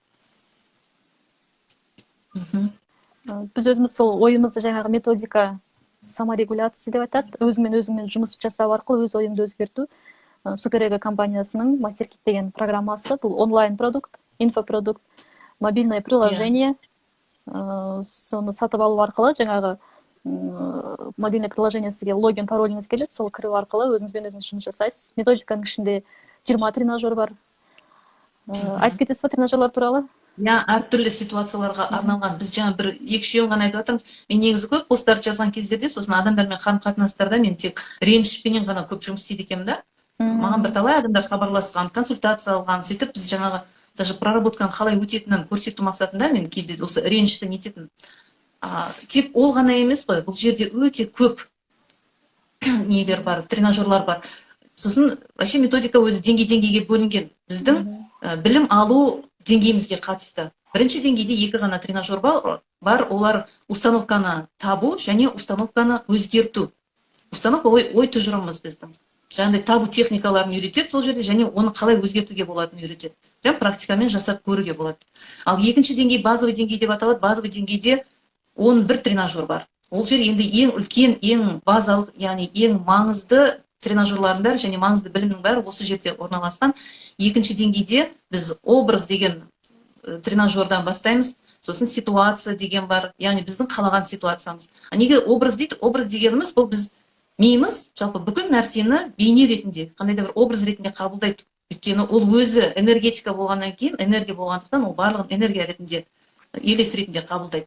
S2: Біз өзіміз сол ойымызды, жаңағы методика саморегуляция деп айтады, өзіңмен өзіңмен жұмыс жасау арқылы өз ойыңды өзгерту. Суперэго компаниясының Мастер-Кит деген программасы, бұл онлайн продукт, инфопродукт, мобильное приложение. Соны сатып алу арқылы жаңағы мобильное приложение, сізге логин, пароліңіз келеді, сол кіру арқылы өзіңізбен өзіңіз жұмыс жасайсыз. Методиканың ішінде 20 тренажер бар. Айтып кетесіз ба тренажерлар туралы?
S1: Иә, әртүрлі ситуацияларға арналған. Біз жаңа бір екі үшеуін ғана айтып жатырмыз. Мен негізі көп посттарды жазған кездерде, сосын адамдармен қарым қатынастарда мен тек ренішпенен ғана көп жұмыс істейді екенмін да. Маған бірталай адамдар хабарласқан, консультация алған, сөйтіп біз жаңағы даже проработканың қалай өтетінін көрсету мақсатында мен кейде осы ренішті нететін. Тек ол ғана емес қой, бұл жерде өте көп нелер бар, тренажерлар бар. Сосын вообще методика өзі деңгей деңгейге бөлінген, біздің білім алу деңгейімізге қатысты. Бірінші деңгейде екі ғана тренажер бар, олар установканы табу және установканы өзгерту. Установка — ой тұжырымымыз біздің, жаңағыдай табу техникаларын үйретеді сол жерде және оны қалай өзгертуге болатынын үйретеді, прям практикамен жасап көруге болады. Ал екінші деңгей базовый деңгей деп аталады. Базовый деңгейде 11 тренажер бар. Ол жер енді ең үлкен, ең базалық, яғни ең маңызды тренажерлардың бәрі және маңызды білімнің бәрі осы жерде орналасқан. Екінші деңгейде біз образ деген тренажердан бастаймыз, сосын ситуация деген бар, яғни біздің қалаған ситуациямыз. А неге образ дейді? Образ дегеніміз — бұл біз миымыз жалпы бүкіл нәрсені бейне ретінде, қандай да бір образ ретінде қабылдайды, өйткені ол өзі энергетика болғаннан кейін, энергия болғандықтан, ол барлығын энергия ретінде, елес ретінде қабылдайды.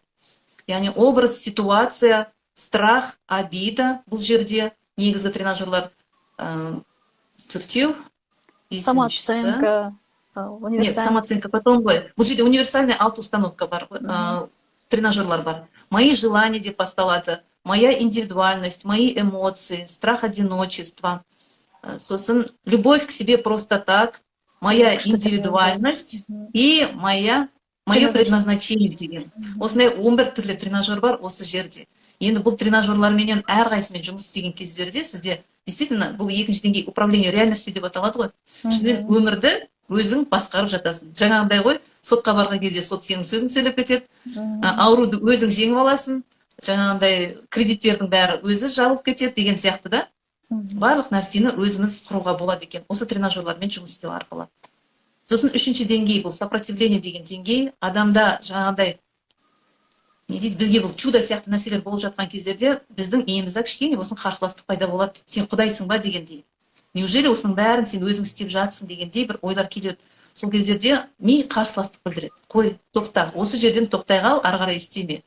S1: Яғни образ, ситуация, страх, обида, бұл жерде негізгі тренажерлар төртеу. Бесіншісі
S2: Самооценка,
S1: Нет,
S2: универсальный.
S1: самооценка потом ғой. Бұл жерде универсальный алты установка бар, тренажерлар бар. Мои желания деп басталады, моя индивидуальность, мои эмоции, страх одиночества, сосын любовь к себе просто так, моя
S2: Что
S1: индивидуальность и мое
S2: Предназначение.
S1: предназначение деген. Осындай 11 түрлі тренажер бар осы жерде. Енді бұл тренажерларменен әрқайсысымен жұмыс істеген кездерде сізде действительно бұл екінші деңгей управление реальностью деп аталады ғой. Шынымен өмірді өзің басқарып жатасың. Жаңағындай ғой, сотқа барған кезде сот сенің сөзің сөйлеп кетеді, ауруды өзің жеңіп аласың, жаңағындай кредиттердің бәрі өзі жабылып кетеді деген сияқты да. Барлық нәрсені өзіміз құруға болады екен осы тренажерлармен жұмыс істеу арқылы. Сосын үшінші деңгей — бұл сопротивление деген деңгей. Адамда жаңағындай, не дейді, бізге бұл чудо сияқты нәрселер болып жатқан кездерде біздің миымызда кішкене болсын қарсыластық пайда болады, сен құдайсың ба дегендей, неужели осының бәрін сен өзің істеп жатсың дегендей бір ойлар келеді. Сол кездерде ми қарсыластық білдіреді: қой, тоқта, осы жерден тоқтай қал, ары қарай істеме.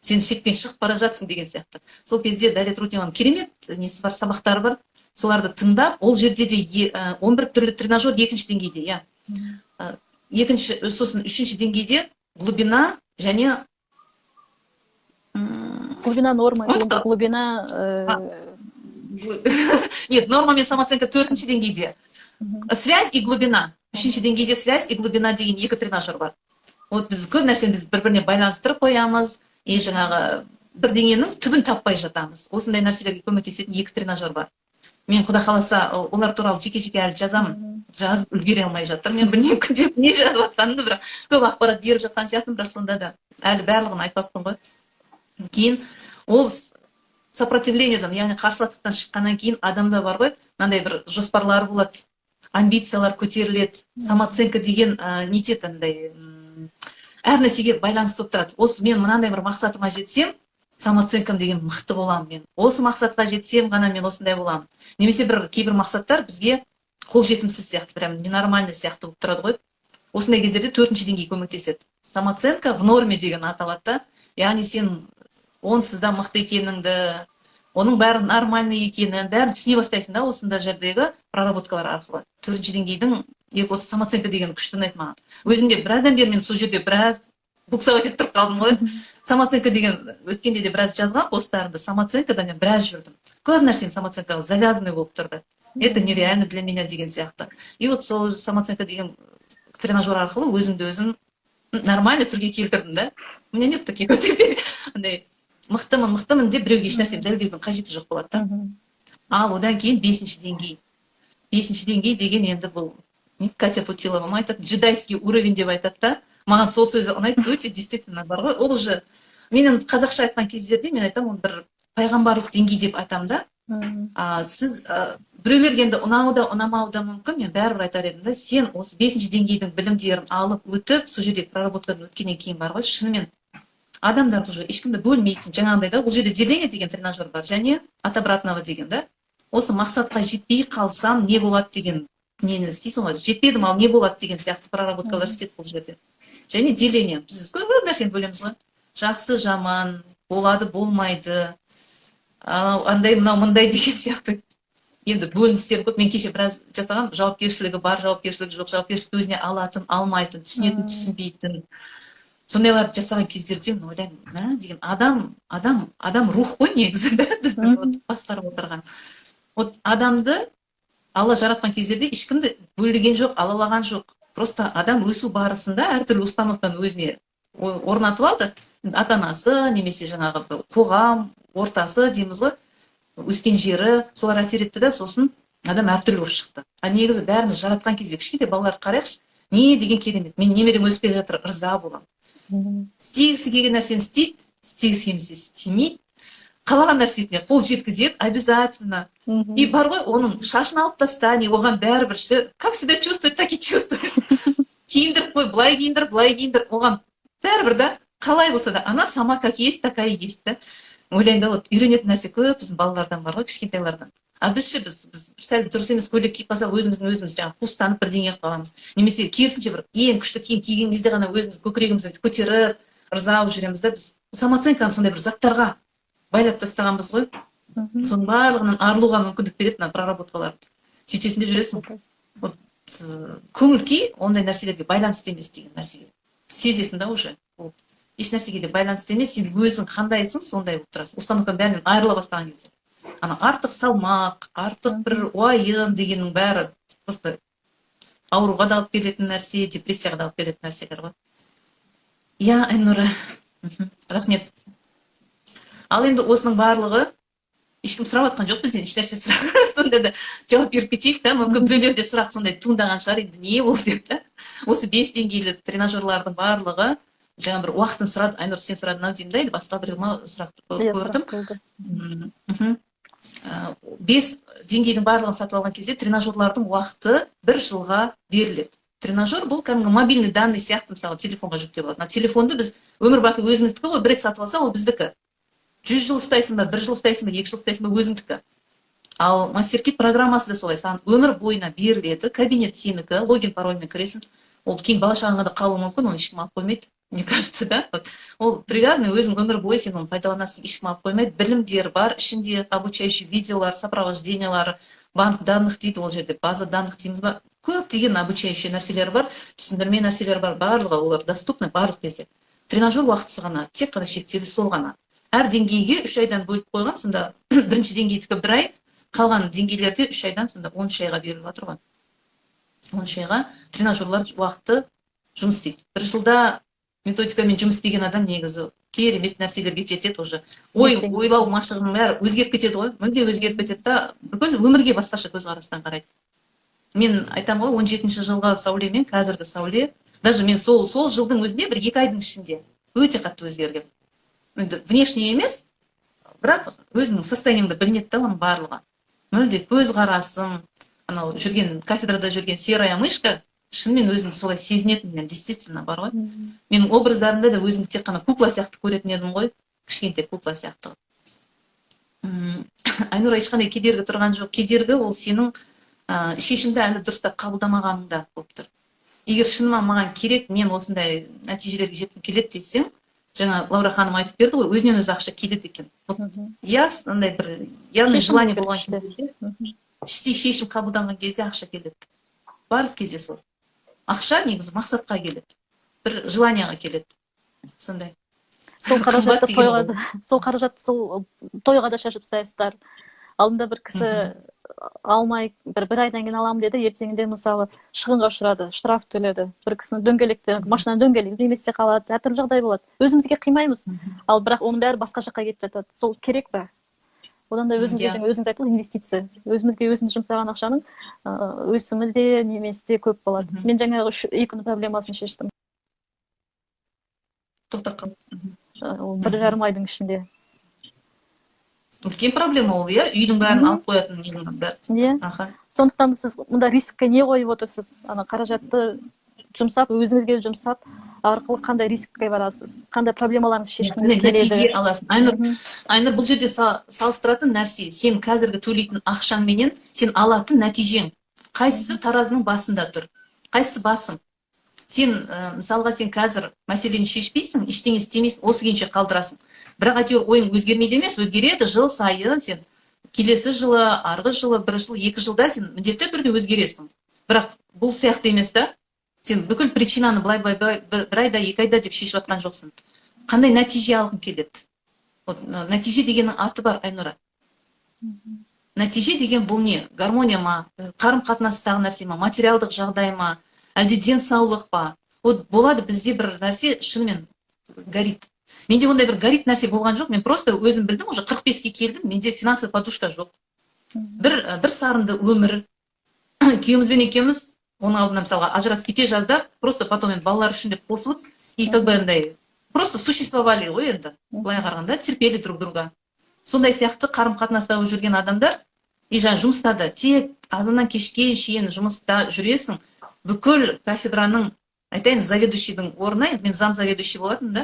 S1: Сен шектен шығып бара жатсың деген сияқты. Сол кезде Дарья Трутневаның керемет несі бар, сабақтары бар, соларды тыңдап, ол жерде де 11 түрлі тренажер екінші деңгейде, иә. Екінші, сосын үшінші деңгейде глубина және
S2: Глубина нормы, глубина
S1: Нет, норма мен самооценка төртінші деңгейде. Связь и глубина. Үшінші деңгейде связь и глубина деген екі тренажер бар. Вот біз көп нәрсені біз бір біріне байланыстырып қоямыз и жаңағы бірдеңенің түбін таппай жатамыз. Осындай нәрселерге көмектесетін екі тренажер бар. Мен, құда қаласа, олар туралы жеке жеке әлі жазамын. Жазып үлгере алмай жатырмын. Мен білмеймін, күнделікті не жазып жатқанымды, бірақ көп ақпарат беріп жатқан сияқтымын, бірақ сонда да әлі барлығын айтпаппын ғой. Кейін ол сопротивлениеден, яғни қарсыластықтан шыққаннан кейін адамда бар ғой, мынандай бір жоспарлар болады, амбициялар көтеріледі, самооценка деген нетеді, андай әр нәрсеге байланысты болып тұрады. Осы мен мынандай бір мақсатыма жетсем, самооценкам деген мықты боламын мен. Осы мақсатқа жетсем ғана мен осындай боламын. Немесе бір кейбір мақсаттар бізге қолжетімсіз сияқты, прям ненормальный сияқты болып тұрады ғой. Осындай кездерде төртінші деңгей көмектеседі. Самооценка в норме деген аталады да. Яғни сен онсыз да мықты екеніңді, оның бәрі нормальный екенін, бәрін түсіне бастайсың да осында жердегі проработкалар арқылы. Төртінші деңгейдің екі осы самооценка деген күшті ұнайды маған. Өзімде біраздан бері мен сол жерде біраз буксовать етіп тұрып қалдым ғой. Самооценка деген өткенде де біраз жазған посттарымда, самооценкада мен біраз жүрдім. Көп нәрсені самооценкаға завязанный болып тұрды. Это нереально для меня деген сияқты. И вот сол самооценка деген тренажер арқылы өзімді өзім нормальный түрге келтірдім да. У меня нет таких вот теперь андай мықтымын, мықтымын деп біреуге ешнәрсені дәлелдеудің қажеті жоқ болады да. Ал одан кейін бесінші деңгей. Бесінші деңгей деген енді бұл не, Катя Путилова ма айтады, джедайский уровень деп айтады да. Маған сол сөзі ұнайды өте, действительно бар ғой. Ол уже мен енді қазақша айтқан кездерде мен айтамын, ол бір пайғамбарлық деңгей деп айтамын да. Сіз біреулерге енді ұнауы да, ұнамауы да мүмкін, мен бәрібір айтар едім да: сен осы бесінші деңгейдің білімдерін алып өтіп, сол жерде проработкадан өткеннен кейін бар ғой, шынымен адамдарды уже ешкімді бөлмейсің жаңағындай да. Бұл жерде деление деген тренажер бар және от обратного деген да. Осы мақсатқа жетпей қалсам не болады деген нені істейсің ғой, жетпедім, ал не болады деген сияқты проработкалар істеді бұл жерде. Және деление, біз көп нәрсені бөлеміз ғой: жақсы, жаман, болады, болмайды, анау андай, мынау мындай деген сияқты. Енді бөліністер көп. Мен кеше біраз жасағанмын: жауапкершілігі бар, жауапкершілігі жоқ, жауапкершілікті өзіне алатын, алмайтын, түсінетін, түсінбейтін. Сондайларды жасаған кездерде мен ойлаймын: мә деген, адам, адам, адам рух қой негізі да, біздің вот басқарып отырған. Вот адамды Алла жаратқан кездерде ешкімді бөлген жоқ, алалаған жоқ. Просто адам өсу барысында әртүрлі установканы өзіне орнатып алды. Ата анасы немесе жаңағы бір қоғам ортасы дейміз ғой, өскен жері, солар әсер етті да, сосын адам әртүрлі болып шықты. А негізі бәріміз жаратқан кезде, кішкентай балаларды қарайықшы, не деген керемет. Мен немерем өсіп келе жатыр, ырза боламын. Істегісі келген нәрсені істейді, істегісі келмесе істемейді, қалаған нәрсесіне қол жеткізеді обязательно. И бар ғой, оның шашын алып таста, не, оған бәрібір ше. Как себя чувствует, так и чувствует. Киіндіріп қой, былай киіндір, былай киіндір, оған бәрібір да. Қалай болса да, она сама как есть, такая есть да. Ойлаймын да, вот үйренетін нәрсе көп біздің балалардан бар ғой, кішкентайлардан. А біз ше, біз сәл дұрыс емес көйлек киіп қалсақ, өзіміздің өзіміз жаңағы қуыстанып бірдеңе қылып қаламыз. Немесе керісінше, бір ең күшті киім киген кезде ғана өзіміз көкірегімізді көтеріп, ырза болып жүреміз да. Біз самооценканы сондай бір заттарға байлап тастағанбыз ғой. Соның барлығынан арылуға мүмкіндік береді мына проработкалар. Сөйтесің де жүресің. Вот көңіл күй ондай нәрселерге байланысты емес деген нәрсеге сезесің да уже. Ол еш нәрсеге де байланысты емес, сен өзің қандайсың, сондай болып тұрасың. Установканың бәрінен айырыла бастаған кезде ана артық салмақ, артық бір уайым дегеннің бәрі просто ауруға да алып келетін нәрсе, депрессияға да алып келетін нәрселер ғой. Иә, Айнұра, рахмет. Ал енді осының барлығы, ешкім сұрап жатқан жоқ бізден ешнәрсе сұрақ, сонда да жауап беріп кетейік та. Мүмкін, біреулерде сұрақ сондай туындаған шығар енді, не ол деп та. Осы бес деңгейлі тренажерлардың барлығы, жаңа бір уақытын сұрады, Айнұр, сен сұрадың ау деймін да, или басқа біреу ма сұрақты
S2: Иә,
S1: көрдім.
S2: Сұрақ болды.
S1: Бес деңгейдің барлығын сатып алған кезде тренажерлардың уақыты бір жылға беріледі. Тренажер бұл кәдімгі мобильный данный сияқты, мысалы, телефонға жүктеп алады. Мына телефонды біз өмір бақи өзіміздікі ғой, бір рет сатып алсақ, ол біздікі. 100 жыл ұстайсың ба, бір жыл ұстайсың ба, 2 жыл ұстайсың ба, өзіңдікі. Ал Мастер-Кит программасы да солай, саған өмір бойына беріледі. Кабинет сенікі, логин, парольмен кіресің. Ол кейін бала шағаңа да қалуы мүмкін, оны ешкім алып қоймайды. Мне кажется, да. Вот ол привязанный, өзің өмір бойы сен оны пайдаланасың, ешкім алып қоймайды. Білімдер бар ішінде, обучающий видеолар, сопровождениялары, банк данных дейді ол жерде, база данных дейміз ба, көптеген обучающий нәрселер бар, түсіндірме нәрселер бар, барлығы олар доступны барлық кезде. Тренажер уақытысы ғана, тек қана шектеулі сол ғана. Әр деңгейге 3 айдан бөліп қойған. Сонда бірінші деңгейдікі бір ай, қалған деңгейлерде 3 айдан, сонда 13 айға беріліп жатыр ғой. 13 айға тренажерлар уақыты жұмыс істейді. Бір жылда методикамен жұмыс істеген адам негізі керемет нәрселерге жетеді уже. Ой, ойлау машығының бәрі өзгеріп кетеді ғой, мүлде өзгеріп кетеді да, бүкіл өмірге басқаша көзқараспен қарайды. Мен айтамын ғой, 17-жылғы Сәуле мен қазіргі Сәуле, даже мен сол жылдың өзінде бір 2 айдың ішінде өте қатты өзгергенмін. Енді внешне емес, бірақ өзіңнің состояниеңді білінеді да оның барлығы. Мүлде көзқарасым, анау жүрген, кафедрада жүрген серая мышка, шынымен өзімді солай сезінетінмін мен, действительно бар ғой. Менің образдарымда да өзімді тек қана кукла сияқты көретін едім ғой, кішкентай кукла сияқты. Айнұра, ешқандай кедергі тұрған жоқ. Кедергі ол сенің шешімді әлі дұрыстап қабылдамағаныңда болып тұр. Егер шынымен маған керек, мен осындай нәтижелерге жеткім келеді десең, жаңа Лаура ханым айтып берді ғой, өзінен өзі ақша келеді екен. Вот я андай бір явный желание болған кезде, іштей шешім қабылданған кезде ақша келеді. Барлық кезде сол ақша негізі мақсатқа келеді, бір желанияға келеді, сондай.
S2: Сол қаражатты тойға да, сол қаражатты сол тойға да шашып тастайсыздар. Алдында бір кісі алмай, бір айдан кейін аламын деді, ертеңінде, мысалы, шығынға ұшырады, штраф төледі. Бір кісінің дөңгелекті, машинаның дөңгелегі немесе қалады, әртүрлі жағдай болады. Өзімізге қимаймыз, ал бірақ оның бәрі басқа жаққа кетіп жатады. Сол керек па? Одан да өзімізге, жаңа өзіңіз айттыңыз ғой, инвестиция, өзімізге өзіміз жұмсаған ақшаның өсімі де, немесі де көп болады. Мен жаңағы үш екінің проблемасын шештім.
S1: Тоқтап қалды.
S2: Ол 1,5 айдың ішінде.
S1: Үлкен проблема ол, иә, үйдің бәрін алып қоятын, ненің бәрі.
S2: Иә. Сондықтан сіз мында рискке не қойып отырсыз? Ана қаражатты жұмсап, өзіңізге жұмсап арқылы қандай рискке барасыз, қандай проблемаларыңызды шешкіңіз
S1: Қандай нәтиже
S2: келеді?
S1: аласың, Айнұр? Айнұр, бұл жерде салыстыратын нәрсе: сен қазіргі төлейтін ақшаңменен сен алатын нәтижең қайсысы таразының басында тұр, қайсысы басым? Сен мысалға, сен қазір мәселені шешпейсің, ештеңе істемейсің, осы күйінше қалдырасың, бірақ әйтеуір ойың өзгермейді емес, өзгереді. Жыл сайын сен келесі жылы, арғы жылы, бір жыл, 2 жылда сен міндетті түрде өзгересің. Бірақ бұл сияқты емес та, сен бүкіл причинаны былай, былай, былай, бір айда, 2 айда деп шешіп жатқан жоқсың. Қандай нәтиже алғың келеді? Вот нәтиже дегеннің аты бар, Айнұра. Нәтиже деген бұл не? Гармония ма, қарым қатынастағы нәрсе ма, материалдық жағдай ма, әлде денсаулық па? Вот болады бізде бір нәрсе шынымен горит. Менде ондай бір горит нәрсе болған жоқ. Мен просто өзім білдім, уже 45-ке келдім, менде финансовый подушка жоқ. Бір сарынды өмір. Күйеуімізбен екеуміз оның алдында, мысалға, ажырасып кете жаздап, просто потом енді балалар үшін деп қосылып, и как бы андай просто существовали ғой енді былай қарағанда, терпели друг друга. Сондай сияқты қарым қатынаста болып жүрген адамдар. И жаңа жұмыста да тек азаннан кешке шейін жұмыста жүресің. Бүкіл кафедраның, айтайын, заведующийдің орнына, енді мен зам заведующий болатынмын да,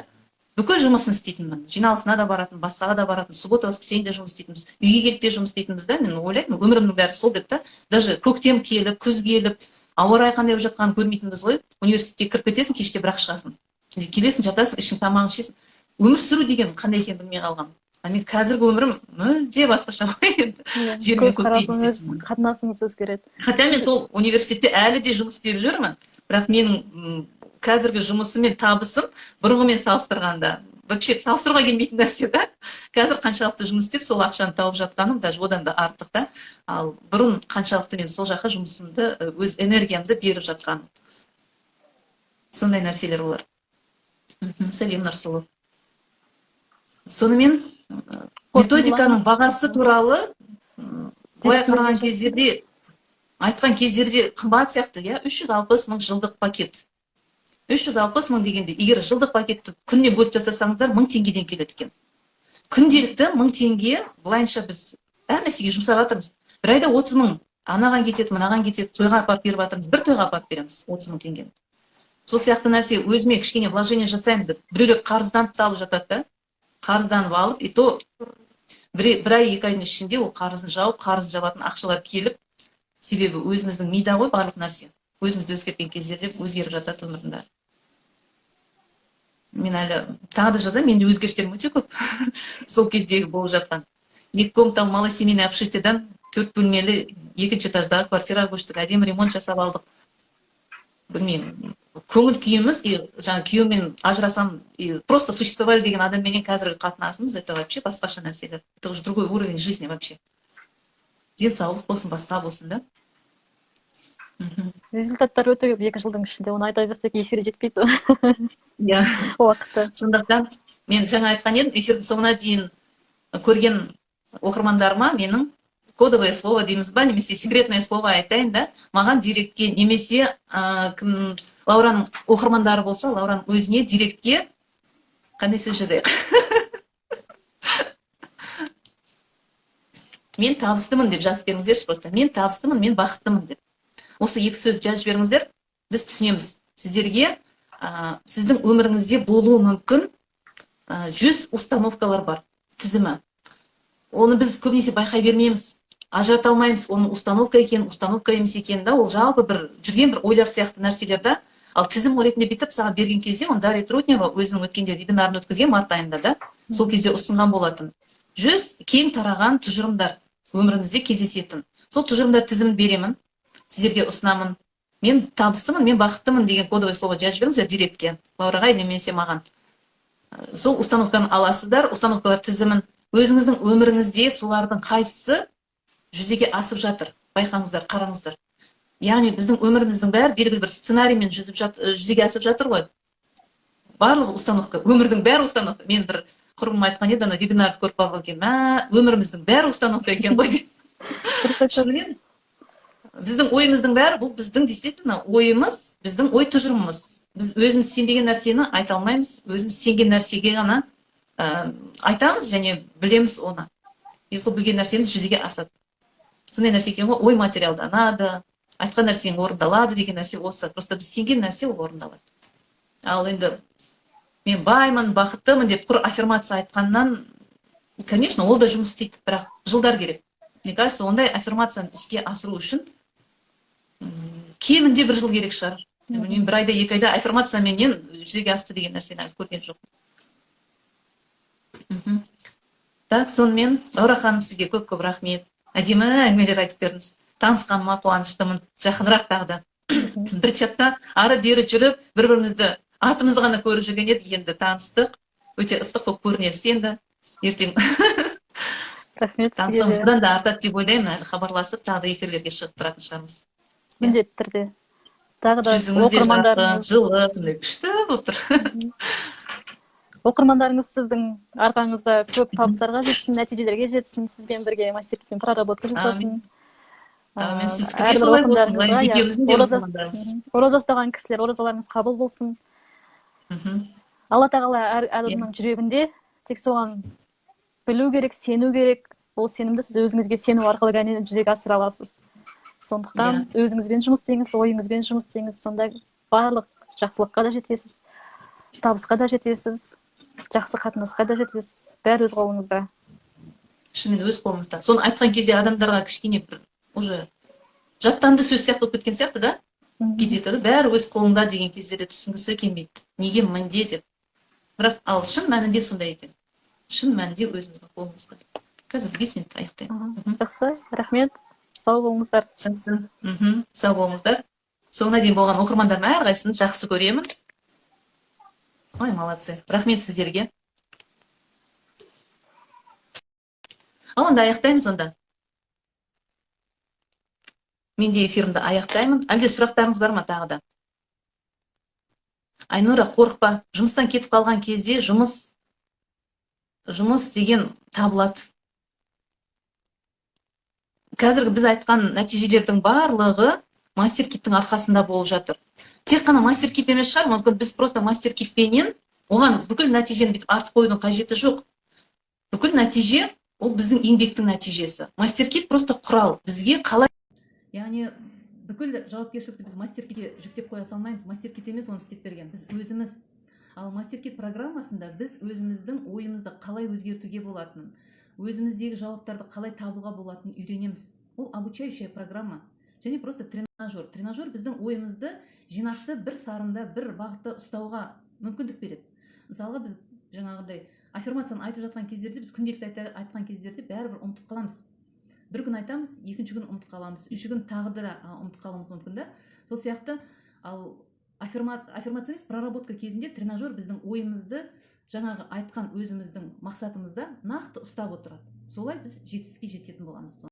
S1: бүкіл жұмысын істейтінмін. Жиналысына да баратын, басқаға да баратын, суббота, воскресенье де жұмыс істейтінбіз, үйге келіп те жұмыс істейтінбіз да. Мен ойлайтынмын, өмірімнің бәрі сол деп та. Даже көктем келіп, күз келіп, ауа райы қандай болып жатқанын көрмейтінбіз ғой. Университетке кіріп кетесің, кешке бірақ шығасың, және келесің, жатасың, ішің, тамағын ішесің. Өмір сүру деген қандай екенін білмей қалғанмын. А мен қазіргі өмірім мүлде басқаша ғой енді. Жер мен көктей.
S2: Көзқарасыңыз,
S1: Действительно.
S2: қатынасыңыз өзгереді.
S1: Хотя мен сол университетте әлі де жұмыс істеп жүрмін, бірақ менің қазіргі жұмысым мен табысым бұрынғымен салыстырғанда вообще салыстыруға келмейтін нәрсе да. Қазір қаншалықты жұмыс істеп, сол ақшаны тауып жатқаным даже одан да артық та. Ал бұрын қаншалықты мен сол жаққа жұмысымды, өз энергиямды беріп жатқаным, сондай нәрселер олар. Сәлем, Нұрсұлу. Сонымен, методиканың бағасы туралы, былай қараған кездерде, айтқан кездерде қымбат сияқты, иә, 360 мың жылдық пакет. 360 мың дегенде, егер жылдық пакетті күніне бөліп тастасаңыздар, 1000 теңгеден келеді екен күнделікті 1000 теңге. Былайынша біз әр нәрсеге жұмсап жатырмыз. Бір айда 30 мың анаған кетеді, мынаған кетеді, тойға апарып беріп жатырмыз. Бір тойға апарып береміз 30 мың теңгені. Сол сияқты нәрсе, өзіме кішкене вложение жасаймын деп, біреулер қарызданып та алып жатады да. Қарызданып алып, и то бір ай, 2 айдың ішінде ол қарызын жауып, қарызын жабатын ақшалар келіп. Себебі өзіміздің мида ғой барлық нәрсе. Өзімізді өзгерткен кездерде өзгеріп жатады өмірдің бәрі. Мен әлі тағы да жазамын, менде өзгерістерім өте көп. Сол кездегі болып жатқан. 2 комнаталы малосемейный общежитиеден 4 бөлмелі екінші этаждағы квартираға көштік, әдемі ремонт жасап алдық. Білмеймін, көңіл күйіміз, и жаңа күйеуіммен ажырасам, и просто существовали деген адамменен қазіргі қатынасымыз, это вообще басқаша нәрселер. Это уже другой уровень жизни вообще. Денсаулық болсын, басқа болсын, да?
S2: Результаттар өте көп 2 жылдың ішінде, оны айта берсек эфир жетпейді.
S1: Иә.
S2: Уақыты.
S1: Сондықтан мен жаңа айтқан едім, эфирдің соңына дейін көрген оқырмандарыма менің кодовое слово дейміз ба, немесе секретное слово айтайын да, маған директке, немесе кім Лаураның оқырмандары болса, Лаураның өзіне директке қандай сөз жазайық? Мен табыстымын деп жазып беріңіздерші просто. Мен табыстымын, мен бақыттымын деп. Осы екі сөз жазып жіберіңіздер, біз түсінеміз. Сіздерге, сіздің өміріңізде болуы мүмкін 100 установкалар бар, тізімі. Оны біз көбінесе байқай бермейміз, ажырата алмаймыз, оның установка екенін, установка емес екенін, да, ол жалпы бір жүрген бір ойлар сияқты нәрселер, да. Ал тізім ретінде бүйтіп саған берген кезде, оны Дарья Трутнева өзінің өткенде вебинарын өткізген март айында, да, сол кезде ұсынған болатын. 100 кең тараған тұжырымдар өмірімізде кездесетін. Сол тұжырымдар тізімін беремін, сіздерге ұсынамын. Мен табыстымын, мен бақыттымын деген кодовое слово жазып жіберіңіздер директке, Лаураға немесе маған. Сол установканы аласыздар, установкалар тізімін өзіңіздің өміріңізде солардың қайсысы жүзеге асып жатыр, байқаңыздар, қараңыздар. Яғни біздің өміріміздің бәрі белгілі бір сценариймен жүзеге асып жатыр ғой. Барлығы установка, өмірдің бәрі установка. Мен бір құрбым айтқан еді, ана вебинарды көріп қалған екен, мә, өміріміздің бәрі установка екен ғой деп. Шынымен біздің ойымыздың бәрі, бұл біздің действительно ойымыз, біздің ой тұжырымымыз. Біз өзіміз сенбеген нәрсені айта алмаймыз, өзіміз сенген нәрсеге ғана айтамыз және білеміз оны. И сол білген нәрсеміз жүзеге асады. Сондай нәрсе екен ғой, ой материалданады, айтқан нәрсең орындалады деген нәрсе осы. Просто біз сенген нәрсе ол орындалады. Ал енді мен баймын, бақыттымын деп құр аффирмация айтқаннан, конечно, ол да жұмыс істейді, бірақ жылдар керек. Мне кажется, ондай аффирмацияны іске асыру үшін кемінде бір жыл керек шығар. Мен бір айда, 2 айда аффирмацияменен жүзеге асты деген нәрсені әлі көрген жоқпын. Так, сонымен, Лаура ханым, сізге көп-көп рахмет. Әдемі әңгімелер айтып бердіңіз. Танысқаныма қуаныштымын. Жақынырақ тағы да. Бір чатта ары-бері жүріп, бір-бірімізді атымызды ғана көріп жүрген едік, енді таныстық. Өте ыстық болып көрінесіз енді. Ертең
S2: Рахмет сізге
S1: таныстығымыз
S2: де.
S1: бұдан да артады деп ойлаймын, әлі хабарласып, тағы да эфирлерге шығып тұратын шығармыз.
S2: Міндетті түрде. Тағы да
S1: Жүзіңіз де жарқын,
S2: оқырмандарыңыз
S1: жылы, сондай күшті болып тұр.
S2: Оқырмандарыңыз сіздің арқаңызда көп табыстарға жетсін, нәтижелерге жетсін, сізбен бірге мастер-класспен проработка жасасын.
S1: Әмин. Сіздікі де
S2: Әрбір
S1: солай болсын,
S2: оқырмандарыңызға, иә,
S1: екеуміздің де оқырмандарымыз.
S2: Ораза ұстаған кісілер, оразаларыңыз қабыл болсын. Алла тағала әр адамның жүрегінде, тек соған білу керек, сену керек. Ол сенімді сіз өзіңізге сену арқылы ғана жүзеге асыра аласыз. Сондықтан өзіңізбен жұмыс істеңіз, ойыңызбен жұмыс істеңіз, сонда барлық жақсылыққа да жетесіз, табысқа да жетесіз, жақсы қатынасқа да жетесіз. Бәрі өз қолыңызда.
S1: Шынымен өз қолымызда. Соны айтқан кезде адамдарға кішкене бір уже жаттанды сөз сияқты болып кеткен сияқты да? Кейде айтады, бәрі өз қолыңда деген кездерде түсінгісі келмейді. Неге мінде деп. Бірақ ал шын мәнінде сондай екен. Шын мәнінде өзіміздің қолымызда. Қазір 5 минут аяқтаймын.
S2: Жақсы, рахмет. Сау болыңыздар.
S1: Жақсы. Сау болыңыздар. Соңына дейін болған оқырмандарым әрқайсысын жақсы көремін. Ой, молодцы. Рахмет сіздерге. Ал онда аяқтаймыз онда. Мен де эфирімді аяқтаймын. Әлде сұрақтарыңыз бар ма тағы да? Айнура, қорықпа. Жұмыстан кетіп қалған кезде жұмыс деген табылады. Қазіргі біз айтқан нәтижелердің барлығы мастер-киттің арқасында болып жатыр. Тек қана мастер-кит емес шығар, мүмкін біз просто мастер-китпенен оған бүкіл нәтижені бүйтіп артып қоюдың қажеті жоқ. Бүкіл нәтиже ол біздің еңбектің нәтижесі. Мастер-кит просто құрал. Бізге қалай... Яғни бүкіл жауапкершілікті біз мастер-китке жүктеп қоя салмаймыз. Мастер-кит емес оны істеп берген. Біз өзіміз. Ал мастер-кит программасында біз өзіміздің ойымызды қалай өзгертуге болатынын, өзіміздегі жауаптарды қалай табуға болатынын үйренеміз. Ол обучающая программа. Және просто тренажер. Тренажер біздің ойымызды жинақты бір сарында, бір бағытта ұстауға мүмкіндік береді. Мысалға, біз жаңағыдай аффирмацияны айтып жатқан кездерде, біз күнделікті айтқан кездерде бәрібір ұмытып қаламыз. Бір күн айтамыз, екінші күн ұмытып қаламыз, үшінші күн тағы да ұмытып қалуымыз мүмкін да. Сол сияқты, ал аффирмация емес, проработка кезінде тренажер біздің ойымызды жаңағы айтқан өзіміздің мақсатымызда нақты ұстап отырады. Солай біз жетістікке жететін боламыз.